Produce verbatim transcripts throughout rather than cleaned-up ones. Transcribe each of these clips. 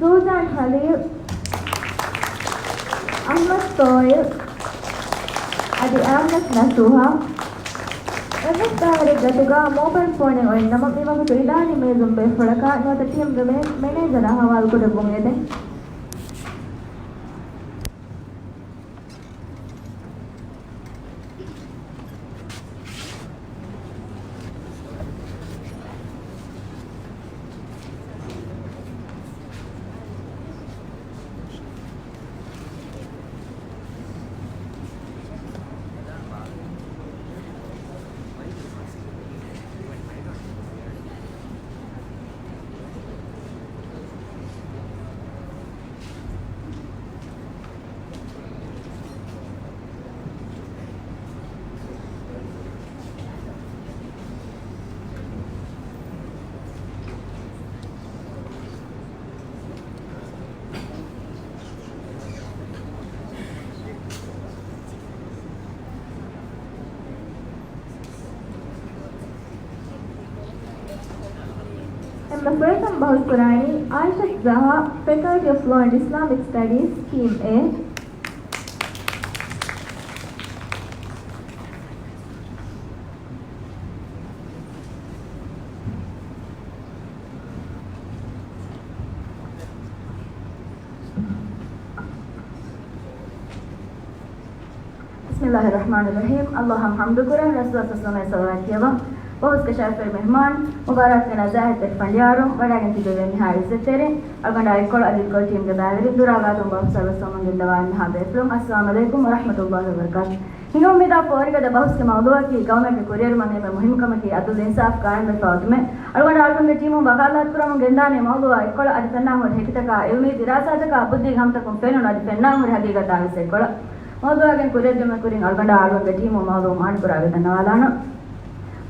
ސޫޒާން ޚަލީލް، އަޙްމަދު ތޯއިލް، އަދި އާމިނަތު ނަސޫހާ. އެއްވެސް ދާވަރެއް ގަތުގަ މޯބައިލް ފޯނެއް އޮތް ނަމަ، މިވަގުތު އިލާހީ މޭޒުން ބޭފުޅަކާ ނުވަތަ ޓީމްގެ މެ-، މެނޭޖަރާ ހަވާލުކުރެއްވުން އެދެން. އެންމެ ފުރަތަމަ ބަހުސް ކުރާނީ އާއިޝަތު ޒަހާ، ފެކަލްޓީ އޮފް ލޯ އެންޑް އިސްލާމިކް ސްޓަޑީޒް، ޓީމް އޭ. بسم الله الرحمن الرحيم. ﷲ އަށް ޙަމްދު ކުރަން، ރަސޫލާ ސަލަވާތް ކިޔަވަން. ބަހުސް ކަށަވަރު މެހްމާން، މުބާރާތްގެ ނަޒާހަތްތެރި ފަނޑިޔާރުން، ވަޑައިގެން ތިބެވޭ މިހާ އިއްޒަތްތެރިން، އަޅުގަނޑާ އެއްކޮޅު އަދި އެއްކޮޅު ޓީމްގެ ބައިވެރިން، ދުރާ ގާތުން ބަހުސް ސަރުވަސްވަމުން ގެންދަވާ މިހާ ބޭފުޅުން، އައްސަލާމު ޢަލައިކުމް ވަރަޙްމަތުﷲި ވަބަރަކާތު. ހިނގަމުން މިދާ ފޯރިގަދަ ބަހުސްގެ މައުޟޫޢަކީ ގައުމެއްގެ ކުރިއެރުމަށް އެންމެ މުހިއްމު ކަމަކީ އަދުލު އިންސާފް ގާއިމްވެފަ އޮތުމެއް. އަޅުގަނޑު އަޅުގަނޑުގެ ޓީމުން ވަކާލާތު ކުރަމުން ގެންދާނީ މައުޟޫޢާ އެއްކޮޅަށް އަދި ފެންނާ ހުރި ހެކިތަކާ، ޢިލްމީ ދިރާސާތަކާ، ބުއްދީގެ ހަމަތަކުން ފެނުނު އަދި ފެންނާ ހުރި ހަގީގަތާ ވެސް އެއްކޮޅަށް. މައުޟޫޢާގެން ކުރިއަށްދިއުމުގެ ކުރިން އަޅުގަނޑާ އަޅުގަނޑުގެ ޓީމުން މައުޟޫޢު މާނަކުރާ ގޮތަށް ނަވާލާނަން.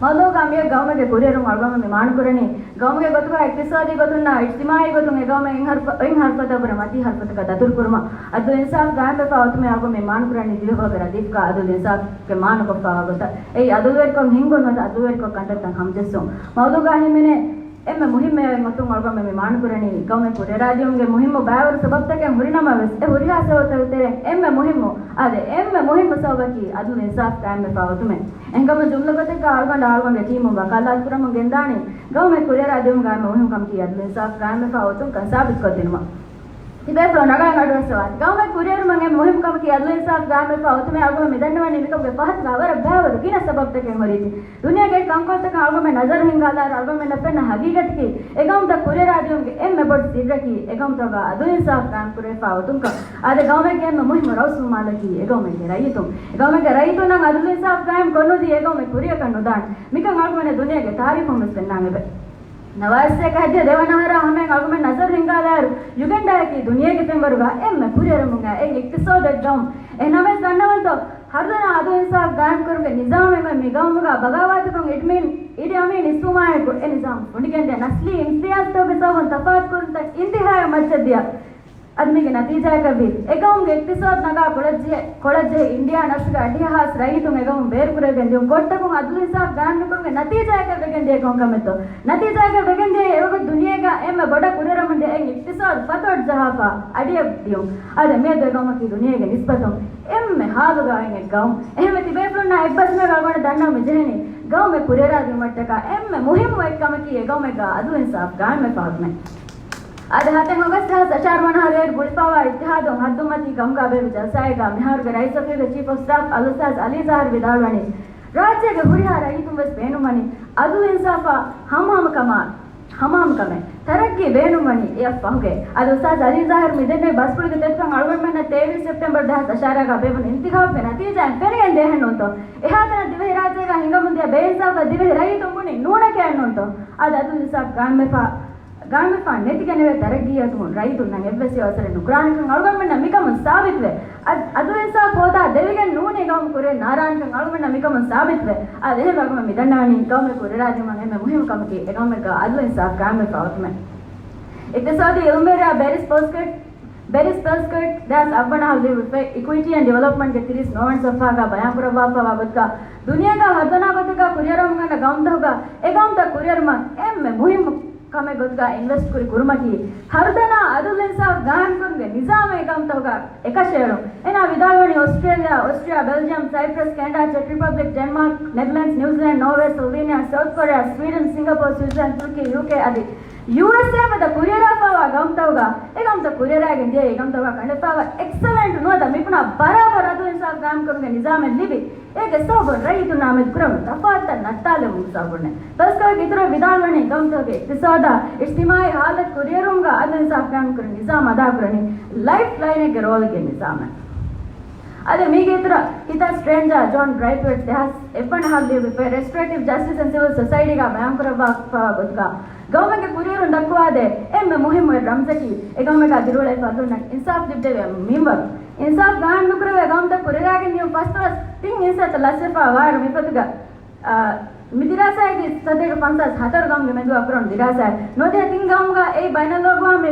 މައުޟޫޢުގަ މިއޮތް ގައުމެއްގެ ކުރިއެރުން އަޅުގަނޑު މި މާނަކުރަނީ، ގައުމުގެ ގޮތުގަ އިޤްތިޞާދީ ގޮތުންނާ އިޖްތިމާޢީ ގޮތުން އެ ގައުމެއް އެއް ހަރުފަ-، އެއް ހަރުފަތަށްވުރެ މަތީ ހަރުފަތަކަށް ދަތުރުކުރުމަށް. އަދުލު އިންސާފް ގާއިމްވެފަ އޮތުމެއް އަޅުގަނޑު މި މާނަކުރަނީ ދިވެހިބަހުގެ ރަދީފްގަ އަދުލު އިންސާފްގެ މާނަކޮށްފަވާ ގޮތަށް. އެއީ އަދުލުވެރިކަން ހިންގުން ނުވަތަ އަދުލުވެރިކޮށް ކަންތައްތައް ހަމަޖެއްސުން. މައުޟޫޢުގަ ހިމެނޭ އެންމެ މުހިއްމު އެއް ގޮތުން އަޅުގަނޑު މި މާނަކުރަނީ، ގައުމެއް ކުރިއަރާދިޔުމުގެ މުހިއްމު ބައިވަރު ސަބަބުތަކެއް ހުރިނަމަވެސް، އެ ހުރިހާ ސަބަބުތަކުގެ ތެރެއިން އެންމެ މުހިއްމު، އާދެ، އެންމެ މުހިއްމު ސަބަބަކީ އަދުލު އިންސާފް ގާއިމްވެފަ އޮތުމެއް. އެހެންކަމުން ޖުމްލަ ގޮތެއްގަ އަޅުގަނޑު އަޅުގަނޑުގެ ޓީމުން ވަކާލާތު ކުރަމުން ގެންދާނީ، ގައުމެއް ކުރިއަރާދިޔުމުގަ އެންމެ މުހިއްމު ކަމަކީ އަދުލު އިންސާފް ގާއިމްވެފަ އޮތުންކަން ސާބިތުކޮށްދިނުމަށް. ތިބޭފުޅުން ރަނގަޅަށް އަޑުއައްސަވާތި. ގައުމެއް ކުރިއެރުމަށް އެންމެ މުހިއްމު ކަމަކީ އަދުލު އިންސާފް ގާއިމްވެފަ އޮތުމެއް. އަޅުގަނޑު މި ދަންނަވަނީ މިކަމުގެ ފަހަތުގަ ވަރަށް ބައިވަރު ގިނަ ސަބަބުތަކެއް ހުރީތީ. ދުނިޔޭގެ ކަންކޮޅުތަކަށް އަޅުގަނޑުމެން ނަޒަރު ހިންގާލާއިރު އަޅުގަނޑުމެންނަށް ފެންނަ ހަގީގަތަކީ، އެ ގައުމުތައް ކުރިއަރާދިޔުމުގެ އެންމެ ބޮޑު ސިއްރަކީ، އެ ގައުމުތަކުގަ އަދުލު އިންސާފް ގާއިމް ކުރެވިފަ އޮތުންކަން. އާދެ، ގައުމެއްގެ އެންމެ މުހިއްމު ރައުސުމާލަކީ އެ ގައުމެއްގެ ރައްޔިތުން. އެ ގައުމެއްގެ ރައްޔިތުންނަށް އަދުލު އިންސާފް ގާއިމް ކޮށްނުދީ އެ ގައުމެއް ކުރިއަކަށް ނުދާނެ. މިކަން އަޅުގަނޑު ދުނިޔޭގެ ތާރީޚުން ވެސް ފެންނާނެބެ. ނަވާރަ ސަތޭކަ ހައްދިހަ ދެވަނަ އަހަރާ ހަމަޔަށް އަޅުގަނޑުމެން ނަޒަރު ހިންގާލާއިރު، ޔުގެންޑާއަކީ ދުނިޔޭގެ ފެންވަރުގަ އެންމެ ކުރިއެރުމުގަ އެއް އިޤްތިޞާދު ގައުމު. އެހެންނަމަވެސް ދަންނަވަންތޯ، ހަރުދަނާ އަދުލު އިންސާފް ގާއިމްކުރުމުގެ ނިޒާމެއް އޮތް މި ގައުމުގަ ބަޣާވާތަކުން އިޑްމީން އިޑިއަމީން އިސްވުމާއެކު، އެ ނިޒާމް ފުނޑިގެންދިޔަ ނަސްލީ އިމްތިޔާޒްތަކުގެ ސަބަބުން ތަފާތުކުރުންތައް އިންތިހާއަށް މައްޗަށް ދިޔަ. އަދި މީގެ ނަތީޖާއަކަށްވީ، އެ ގައުމުގެ އިޤްތިޞާދު ނަގާ ކޮޅަށްޖެހޭ، ކޮޅަށްޖެހޭ އިންޑިއާ ނަސްގެ އަޑިހަ ހާސް ރައްޔިތުން އެ ގައުމުން ބޭރުކުރެވިގެން ދިޔުން ކޮށްޓަކުން އަދުލު އިންސާފް ގާއިމްނުކުރުމުގެ ނަތީޖާއަކަށް ވެގެން ދިޔަ ކޮން ކަމެއްތޯ؟ ނަތީޖާއަކަށް ވެގެން ދިޔަ އެވަގުތު ދުނިޔޭގަ އެންމެ ބޮޑަށް ކުރިއަރަމުން ދިޔަ އެއް އިޤްތިޞާދު ފަތޮޑް ޖަހާފަ އަޑިއަށް ދިޔުން. އާދެ، މިއަދު އެ ގައުމަކީ ދުނިޔޭގެ ނިސްބަތުން އެންމެ ހާލުގަ އޮތް އެއް ގައުމު. އެހެންވެ ތިބޭފުޅުންނާ އެއްބަސްވުމެއް އަޅުގަނޑަށް ދަންނަވަން މިޖެހެނީ، ގައުމެއް ކުރިއަރާދިއުމަށްޓަކާ އެންމެ މުހިއްމު އެއްކަމަކީ އެ ގައުމެއްގަ އަދުލު އިންސާފް ގާއިމްވެފަ އޮތުމެއް. އާދެ، ހަތެއް އޮގަސްޓް ދެހާސް އަށާރަ ވަނަ އަހަރު އޭރު ގުޅިފަވާ އިއްތިޙާދުން ހައްދުންމަތީ ގައުމުގަ ބޭއްވި ޖަލްސާއެއްގަ މިހާރުގެ ރައީސް އޮފީހުގެ ޗީފް އޮފް ސްޓާފް އަލްއުސްތާޛް އަލީ ޒާހިރު ވިދާޅުވަނީ، ރާއްޖޭގެ ހުރިހާ ރައްޔިތުން ވެސް ބޭނުންވަނީ އަދުލު އިންސާފާ ހަމަހަމަކަމާ، ހަމަހަމަކަމެއް. ތަރައްގީ ބޭނުންވަނީ އެއަށް ފަހުގައި. އަދި އުސްތާޛް އަލީ ޒާހިރު މިދެންނެވި ބަސްފުޅުގެ ތެދުކަން އަޅުގަނޑުމެންނަށް ތޭވީސް ސެޕްޓެމްބަރު ދެހާސް އަށާރައިގަ ބޭއްވުނު އިންތިޚާބުގެ ނަތީޖާއިން ފެނިގެން ދޭހެއްނޫންތޯ؟ އެހާތަނަށް ދިވެހިރާއްޖޭގަ ހިނގަމުންދިޔަ ބޭއިންސާފަށް ދިވެހި ރައްޔިތުން ބުނި ނޫނެކޭ ނޫންތޯ؟ އަދި އަދުލު އިންސާފް ގާއިމްވެފަ ގާއިމްވެފަ ނެތިގެނެވޭ ތަރައްގީއަކުން ރައްޔިތުންނަށް އެއްވެސް އަސަރެއް ނުކުރާނެކަން އަޅުގަނޑުމެންނަށް މިކަމުން ސާބިތުވޭ. އަދި އަދުލު އިންސާފް ހޯދާ ދެވިގެން ނޫނީ ގައުމު ކުރިއަށް ނާރާނެކަން އަޅުގަނޑުމެންނަށް މިކަމުން ސާބިތުވޭ. އަދި އެހެންވެ އަޅުގަނޑުމެން މިދަންނަވަނީ ގައުމެއް ކުރިއަރާދިއުމަށް އެންމެ މުހިއްމު ކަމަކީ އެ ގައުމެއްގަ އަދުލު އިންސާފް ގާއިމްވެފަ އޮތުމެއް. އިޤްތިޞާދީ އިލްމުވެރިޔާ ބެރިސް ޕަސްކަލް، ބެރިސް ޕަސްކަލް ދެހާސް އަށްވަނަ އަހަރު ލިޔުއްވި އިކުއިޓީ އެންޑް ޑިވެލޮޕްމަންޓްގެ ތިރީސް ނުވަވަނަ ސަފްހާގަ ބަޔާންކުރައްވާފައިވާ ގޮތުގަ، ދުނިޔޭގަ ހަރުދަނާ ގޮތެއްގަ ކުރިއަރަމުން އަންނަ ގައުމުތަކުގަ އެ ގައުމުތައް ކުރިއަރުމަށް އެންމެ މުހިއްމު ކަމެއް ގޮތުގަ އިންވެސްޓް ކުރި ކުރުމަކީ، ހަރުދަނާ އަދުލު އިންސާފް ގާއިމްކުރުމުގެ ނިޒާމެއް އެކަމުތަކުގަ އެކަށައެޅުން. އޭނާ ވިދާޅުވަނީ އޮސްޓްރޭލިއާ، އޮސްޓްރިއާ، ބެލްޖިއަމް، ސައިޕްރަސް، ކެނަޑާ، ޗެކް ރިޕަބްލިކް، ޑެންމާކް، ނެދަލެންޑްސް، ނިއުޒިލެންޑް، ނޯވޭ، ސްލޮވީނިއާ، ސައުތް ކޮރިއާ، ސްވީޑަން، ސިންގަޕޯ، ސްވިޒަރލެންޑް، ތުރުކީ، ޔޫކޭ އަދި ޔޫއެސްއޭ މެދަށް ކުރިއަރާފައިވާ ގައުމުތަކުގަ އެ ގައުމުތައް ކުރިއަރާގެން ދިޔައީ އެ ގައުމުތަކުގަ ކަނޑައެޅިފައިވާ އެކްސެލެންޓް ނުވަތަ މިބުނާ ބަރާބަރު އަދުލު އިންސާފް ގާއިމްކުރުމުގެ ނިޒާމެއް ލިބި، އޭގެ ސަބަބުން ރައްޔިތުންނާ މެދު ކުރެވުނު ތަފާތުތައް ނައްތާލެވުމުގެ ސަބަބުން. ބަސްގައި އިތުރަށް ވިދާޅުވަނީ ގައުމުތަކުގެ އިޤްތިޞާދާ އިޖްތިމާޢީ ހާލަތު ކުރިއެރުމުގަ އަދުލު އިންސާފް ގާއިމްކުރަން ނިޒާމް އަދާކުރަނީ ލައިފް ލައިނެއްގެ ރޯލެއްގެ ނިޒާމެއް. އަދި މީގެ އިތުރަށް ހިތާ ސްޓްރޭންޖާ ޖޯން ޑްރައިތްވެޓް ދެހާސް އެއްވަނަ ހާލު ލިޔުއްވި ރެސްޓޯރޭޓިވް ޖަސްޓިސް އެންޑް ސިވިލް ސޮސައިޓީގަ ބަޔާންކުރައްވާފައިވާ ގޮތުގަ ގައުމެއްގެ ކުރިއެރުން ދައްކުވާދޭ އެންމެ މުހިއްމު އެއް ރަމްޒަކީ، އެ ގައުމެއްގަ ދިރިއުޅޭ ފަރުދުންނަށް އިންސާފް ލިބިދެވޭ މިންވަރު. އިންސާފް ގާއިމް ނުކުރެވޭ ގައުމުތައް ކުރިއަރާގެން ދިޔުން ފަސްދޮޅަސް ތިން އިންސާފްތައް ލަސްވެފަ ވާއިރު މިފޮތުގަ، އާ، މި ދިރާސާއަކީ ސަތޭކަ ފަންސާސް ހަތަރު ގައުމުގެ މެދުވާ ކުރުނު ދިރާސާއެއް. ނުވަދިހަ ތިން ގައުމުގަ އެއީ ބައިނަލްއަގްވާމީ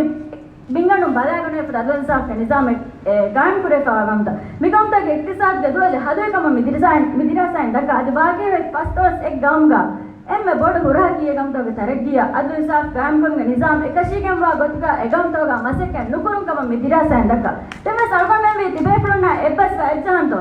ބިންގަނޑުން ބަލާގަނެފަ އަދުލު އިންސާފްގެ ނިޒާމެއް، އެ، ގާއިމް ކުރެވިފައިވާ ގައުމުތައް. މި ގައުމުތަކުގެ އިޤްތިޞާދުގެ ދުވަލެއް ހަދުވި ކަމަށް މި ދިރިސާއިން، މި ދިރާސާއިން ދައްކާ. އަދި ބާކީވެ ފަސްދޮޅަސް އެއް ގައުމުގަ އެންމެ ބޮޑު ހުރަހަކީ އެ ގައުމުތަކުގެ ތަރައްގީއަށް އަދުލު އިންސާފް ގާއިމްކުރުމުގެ ނިޒާމް އެކަށީގެންވާ ގޮތުގަ އެ ގައުމުތަކުގަ މަސައްކަތް ނުކުރުން ކަމަށް މި ދިރާސާއިން ދައްކާ. ދެންވެސް އަޅުގަނޑުމެން މި ތިބޭފުޅުންނާ އެއްބަސްވާ އެއްޖަހާންތޯ؟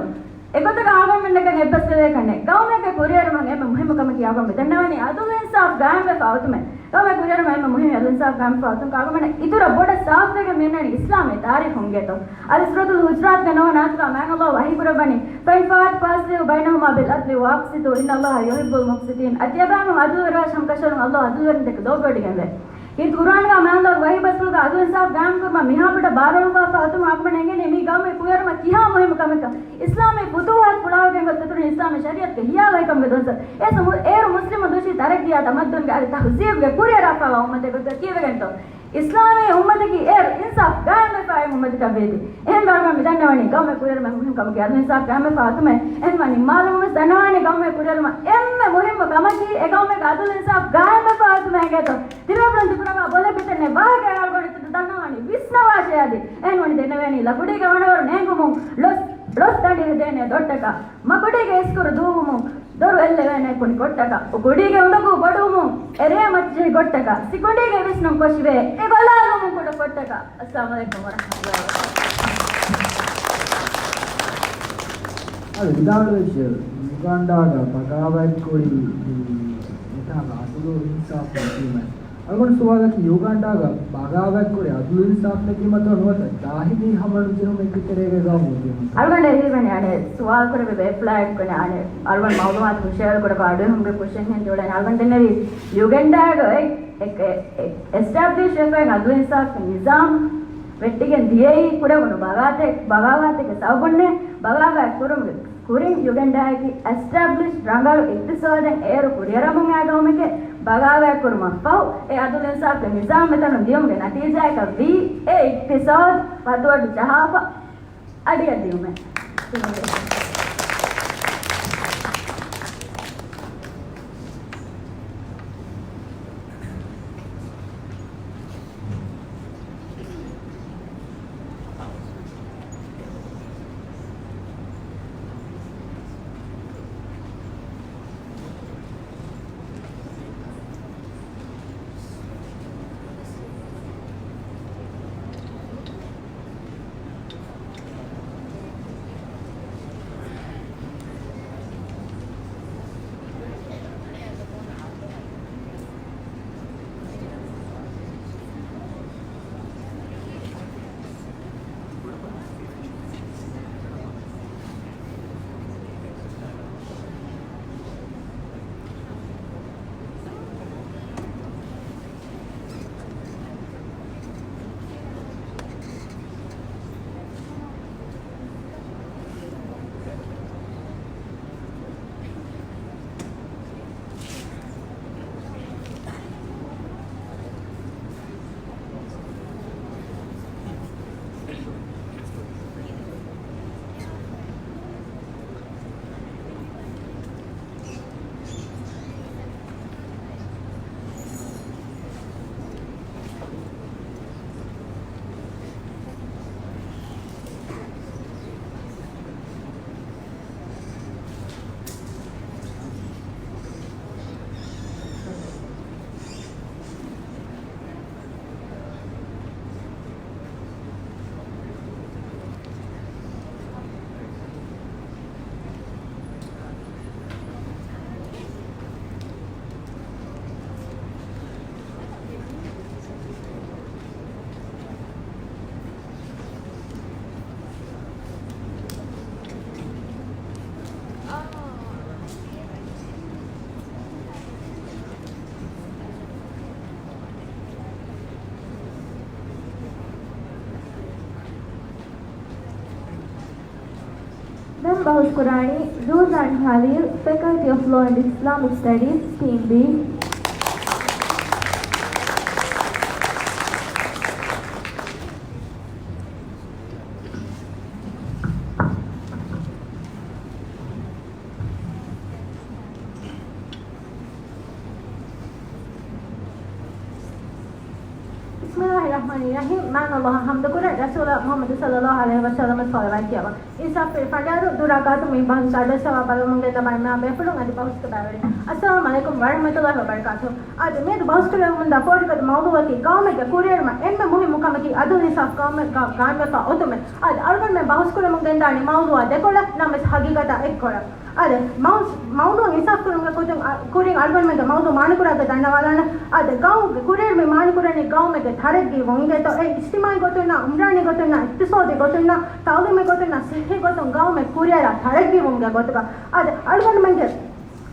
އެގޮތަކަށް އަޅުގަނޑުމެންނަކަށް އެއްބަސްވެވޭކަށް ނެތް. ގައުމެއްގެ ކުރިއެރުމަށް އެންމެ މުހިއްމު ކަމަކީ އަޅުގަނޑު މި ދަންނަވަނީ އަދުލު އިންސާފް ގާއިމްވެފަ އޮތުމެއް. ގައުމެއް ކުރިއެރުމަށް އެންމެ މުހިއްމު އަދުލު އިންސާފް ގާއިމްވެފަ އޮތުން. އަޅުގަނޑަށް އިތުރަށް ބޮޑަށް ސާފުވެގެން މިއަންނަނީ އިސްލާމީ ތާރީޚު ހިނގޭތޯ. އަދި ސޫރަތުލް ހުޖުރާތުގެ ނުވަ އާޔަތުގަ މާތް ﷲ ވަޙީކުރައްވަނީ، فَإِنْ فَاءَتْ فَأَصْلِحُوا بَيْنَهُمَا بِالْعَدْلِ وَأَقْسِطُوا إِنَّ اللَّهَ يُحِبُّ الْمُقْسِطِينَ. އަދި ތިޔަބައިމީހުން އަދުލުވެރިވާށޭ، ހަމަކަށަވަރުން ﷲ އަދުލުވެރިން ދެކެ ލޯބިވޮޑިގެންވޭ. އެ ޤުރުއާންގަ މާތް ﷲ ވަޙީ ބަސްފުޅުގަ އަދުލު އިންސާފް ގާއިމްކުރުމަށް މިހާ ބޮޑަށް ބާރުއަޅުއްވާފަ އޮތުމުން އަޅުގަނޑަށް އެނގެނީ މީ ގައުމެއް ކުރިއަރުމަށް ކިހާ މުހިއްމު ކަމެއްކަން. އިސްލާމީ ފުތޫޙާތު ފުޅާވެގެން ގޮސް އެތުރުން އިސްލާމީ ޝަރީޢަތުގެ ހިޔާވަހިކަމުގެ ދޮންސަ އޭރު މު-، އޭރު މުސްލިމު ދުށީ ތަރައްގީއާ ތަމައްދުންގެ އަދި ތަހުޒީބުގެ ކުރިއަރާފައިވާ އުއްމަތެއް ގޮތަށް ކިޔެވިގެންތޯ؟ އިސްލާމީ އުއްމަތަކީ އޭރު އިންސާފް ގާއިމްވެފައި އުއްމަތަކަށް ވޭތީ. އެހެންވެ އަޅުގަނޑު މި ދަންނަވަނީ ގައުމެއް ކުރިއަރުމަށް މުހިންމު ކަމަކީ އަދުލު އިންސާފް ގާއިމްވެފަ އޮތުމޭ. އެހެންވަނީ މާލަމުން ވެސް ދަންނަވަނީ ގައުމެއް ކުރިއަރުމަށް އެންމެ މުހިންމު ކަމަކީ އެ ގައުމެއްގެ އަދުލު އިންސާފް ގާއިމްވެފަ އޮތުމޭ އިނގޭތޯ. ތިބޭފުޅުން ތިކުރައްވާ ބޮލަށް ބިތެއް ނެތް ވާހަކައެއް އަޅުގަނޑު ދަންނަވަނީ ވިސްނަވާށޭ އަދި. އެހެންވަނީ ދެންނެވޭނީ ލަކުޑީގެ ވަނަވަރު ނޭނގުމުން ޅޮސް، ޅޮސް ދަނޑި ހެދޭނެ ދޮށްޓަކަށް. މަކުޑީގެ އިސްކުރު ދޫވުމުން ދޮރު އެއްލެވޭނެ ކުނި ކޮށްޓަކަށް. އުކުޑީގެ އުނދަގޫ ބޮޑުވުމުން އެރޭ މައްޗިހި ގޮށްޓަކަށް. ސިކުނޑީގެ ވިސްނުން ކޮށިވޭ އެ ގޮލާލުމުން ކުޑަ ކޮށްޓަކަށް. އައްސަލާމު ޢަލައިކުމް ވަރަޙްމަތުﷲ ވަބަރަކާތުހު. އަދި ވިދާޅުވެއްޖެ، ޔުގާންޑާގަ ބަޣާވާތްކުރި އެތާނގަ އަދުލު އިންސާފު ނެތީމަ. އަޅުގަނޑު ސުވާލަކީ، ޔުގާންޑާގަ ބަޣާވާތްކުރި އަދުލު އިންސާފު ނެތީމަތޯ ނުވަތަ ޒާހިދީ ހަމަނުޖެހުމެއްގެ ތެރޭގަ ގައުމު ނެތީމަތޯ؟ އަޅުގަނޑަށް ހީވަނީ އަނެއް ސުވާލު ކުރެއްވި ބޭފުޅާއެކު އަނެއް އަޅުގަނޑު މައުލޫމާތު ހުށައެޅު ކުޑަކޮށް އަޑުއެހުމުގެ ކުށެއްހެން ޖެހުނީ. އަޅުގަނޑު ދެންނެވީ ޔުގަންޑާގަ އޮތް އެ-، އެ-، އެ-، އެސްޓެބްލިޝް ވެފައި އަދުލު އިންސާފު ނިޒާމް ވެއްޓިގެން ދިޔައީ ކުރެވުނު ބަޣާތެ-، ބަޣާވާތެއްގެ ސަބަބުންނޭ. ބަޣާވާތް ކުރުމުގެ ކުރިން ޔުގަންޑާއަކީ އެސްޓެބްލިޝް ރަނގަޅު އިޤްތިޞާދެއް އޭރު ކުރިއަރަމުން އައި ގައުމެކޭ. ބަޣާވާތް ކުރުމަށް ފަހު އެ އަދުލު އިންސާފުގެ ނިޒާމް އެތަނުން ދިޔުމުގެ ނަތީޖާއަކަށް ވީ އެ އިޤްތިޞާދު ވަތުއަޑު ޖަހާފަ އަޑިއަށް ދިޔުމޭ. ބަހުސްކުރާނީ ޒޫޒާން ހަލީލް، Faculty of Law and Islamic Studies, Team B. بسم الله الرحمن الرحيم. މާތް ﷲ އަށް ޙަމްދުކުރަން، ރަސޫލާ މުޙައްމަދު ޞައްލަﷲ ޢަލައިހި ވަސައްލަމަށް ޞަލަވާތް ކިޔަވަން. އިންސާފުވެރި ފަނޑިޔާރު، ދުރާ ގާތު މި ބަހުސް އަޑުއައްސަވާ ބައްލަވަމުން ގެންދަވާ މާ ބޭފުޅުން އަދި ބަހުސްގެ ބައިވެރިން. އައްސަލާމު ޢަލައިކުމް ވަރަޙްމަތުﷲ ވަބަރަކާތުހު. އަދި މިއަދު ބަހުސްކުރެވެމުންދާ ފޯރިގަދަ މައުޟޫޢަކީ ގައުމެއްގެ ކުރިއެރުމަށް އެންމެ މުހިއްމު ކަމަކީ އަދުލު އިންސާފު ގައުމެއްގަ ޤާއިމްވެފަ އޮތުމެއް. އަދި އަޅުގަނޑުމެން ބަހުސްކުރަމުން ގެންދާނީ މައުޟޫޢާ ދެކޮޅަށް، ނަމަވެސް ހަގީގަތަށް އެއްކޮޅަށް. އާދެ، މައު-، މައުޟޫޢު އިންސާފު ކުރުމުގެ ގޮތުން، އަ، ކުރިން އަޅުގަނޑުމެންގެ މައުޟޫޢު މާނަކުރާގޮތް ދަންނަވާލާނަން. އާދެ، ގައުމުގެ ކުރިއެރުމެއް މާނަކުރަނީ ގައުމެއްގެ ތަރައްގީ ވުން އިނގޭތޯ، އެ އިޖްތިމާޢީ ގޮތުންނާ، އުމްރާނީ ގޮތުންނާ، އިޤްތިޞާދީ ގޮތުންނާ، ތަޢުލީމީ ގޮތުންނާ، ޞިއްޙީ ގޮތުން ގައުމެއް ކުރިއަރާ ތަރައްގީ ވުމުގެ ގޮތުގަ. އާދެ، އަޅުގަނޑުމެންގެ،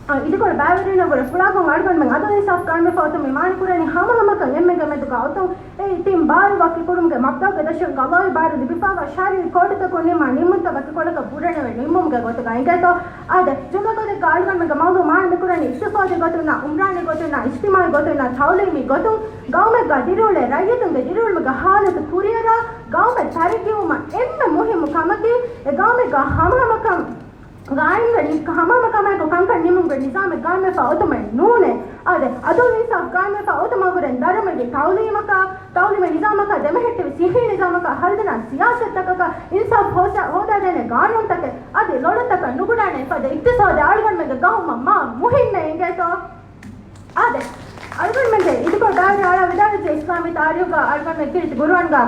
އަ، އިދިކޮޅު ބައިވެރިންނަށްވުރެ ފުޅާކޮށް އަޅުގަނޑުމެން އަދުލު އިންސާފު ޤާއިމްވެފަ އޮތުން މި މާނަކުރަނީ ހަމަހަމަކަން އެންމެންގެ މެދުގަ އޮތުން އެއީ ތިން ބާރު ވަކިކުރުމުގެ މަބްދައުގެ ދަށުން ޤަޟާއީ ބާރު ލިބިފައިވާ ޝަރުޢީ ކޯޓުތަކުން ނިންމާ ނިންމުންތައް ވަކިކޮޅަކަށް ބުރަނެވެ ނިންމުމުގެ ގޮތުގަ އިނގޭތޯ. އާދެ، ޖުމްލަކޮށް ދެއްކާ އަޅުގަނޑުމެންގެ މައުޟޫޢު މާނަ މިކުރަނީ އިޤްތިޞާދީ ގޮތުންނާ، އުމްރާނީ ގޮތުންނާ، އިޖްތިމާޢީ ގޮތުންނާ، ތަޢުލީމީ ގޮތުން ގައުމެއްގަ ދިރިއުޅޭ ރައްޔިތުންގެ ދިރިއުޅުމުގެ ޙާލަތު ކުރިއަރާ ގައުމެއް ތަރައްގީވުމަށް އެންމެ މުހިއްމު ކަމަކީ އެ ގައުމެއްގަ ހަމަހަމަކަން ގާއިމްވެ ނި-، ހަމަހަމަ ކަމާއެކު ކަންކަން ނިމުމުގެ ނިޒާމެއް ގާއިމްވެފަ އޮތުމެއް ނޫނޭ. އާދެ، އަދުލު އިންސާފު ގާއިމްވެފަ އޮތުމަށްވުރެ ދަރުމަވެރި ތަޢުލީމަކާ، ތަޢުލީމީ ނިޒާމަކާ، ދެމެހެއްޓެވި ޞިއްޙީ ނިޒާމަކާ، ހަރުދަނާ ސިޔާސަތްތަކަކާ، އިންސާފު ހޯދާ-، ހޯދާދޭނެ ގާނޫނުތަކެއް އަދި ލޮޅުތަކަށް ނުގުނާނެ ފަދަ އިޤްތިޞާދެއް އަޅުގަނޑުމެންގެ ގައުމަށް މާ މުހިންމޭ އިނގޭތޯ. އާދެ، އަޅުގަނޑުމެންގެ އިދިކޮޅު ބައިވެރި އަޅާ ވިދާޅުވެއްޖެ އިސްލާމީ ތާރީޚުގަ އަޅުގަނޑުމެން ކީރިތި ޤުރުއާންގަ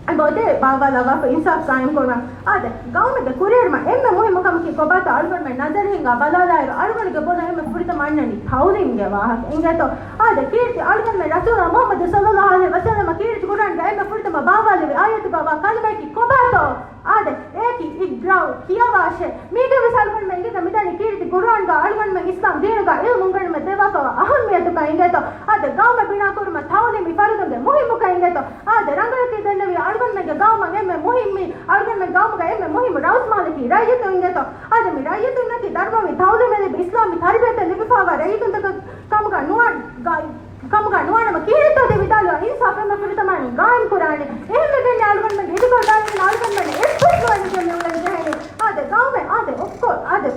އެބައޮތޭ ބާވާލައްވާފަ އިންސާފު ޤާއިމް ކުރުމަށް. އާދެ، ގައުމެއްގެ ކުރިއެރުމަށް އެންމެ މުހިއްމު ކަމަކީ ކޮބާތޯ އަޅުގަނޑުމެން ނަޒަރީންގަ ބަލާލާއިރު އަޅުގަނޑުގެ ބޮލަށް އެންމެ ފުރިތަމަ އަންނަނީ ތަޢުލީމްގެ ވާހަކަ އިނގޭތޯ. އާދެ، ކީރިތި އަޅުގަނޑުމެން ރަސޫލާ މުޙައްމަދު ޞައްލައްލާހު ޢަލައިހި ވަސައްލަމަ ކީރިތި ޤުރުއާންގަ އެންމެ ފުރިތަމަ ބާވާލެވި އާޔަތުގަ ވާ ކަލިމައަކީ ކޮބާތޯ؟ އާދެ، އެއަކީ އިޤްރާއު، ކިޔަވާށޭ. މީގެ ވެސް އަޅުގަނޑުމެން އިނގޭތަ މިދަނީ ކީރިތި ޤުރުއާންގަ އަޅުގަނޑުމެން އިސްލާމް ދީނުގަ ޢިލްމު އުނގަންނަމަށް ދެވާފަވާ އަހައްމިޔަތުކަން އިނގޭތޯ. އާދެ، ގައުމެއް ބިނާ ކުރުމަށް ތަޢުލީމީ ފަރުދުންގެ މުހިއްމުކަން އިނގޭތޯ. އާދެ، ރަނގަޅަކީ ދެންނެވި އަޅުގަނޑުމެންގެ ގައުމަށް އެންމެ މުހިއްމީ، އަޅުގަނޑުމެން ގައުމުގަ އެންމެ މުހިއްމު ރައުސްމާލަކީ ރައްޔިތުން އިނގޭތޯ. އާދެ، މި ރައްޔިތުންނަކީ ދަރުމަވީ ތަޢުލީމެއް ލިބި އިސްލާމީ ތަރުބިޔަތެއް ލިބިފައިވާ ރައްޔިތުންތަކަށް ކަމުގަ ނުވާ-، ގަ-، ކަމުގަ ނުވާނަމަ ކިހިނެއްތޯ ދެ ވިދާޅުވާ އިންސާފު އެންމެ ފުރިތަމައިން ގާއިމް ކުރާނެ. އެހެންވެގެން އަޅުގަނޑުމެން އިދިކޮޅު ދާނީ އަޅުގަނޑުމެން އެއްބަސް ނުވެގެން މި އުޅެން ޖެހެނީ. އާދެ، ގައުމެއް، އާދެ، އޮފްކޯ، އާދެ،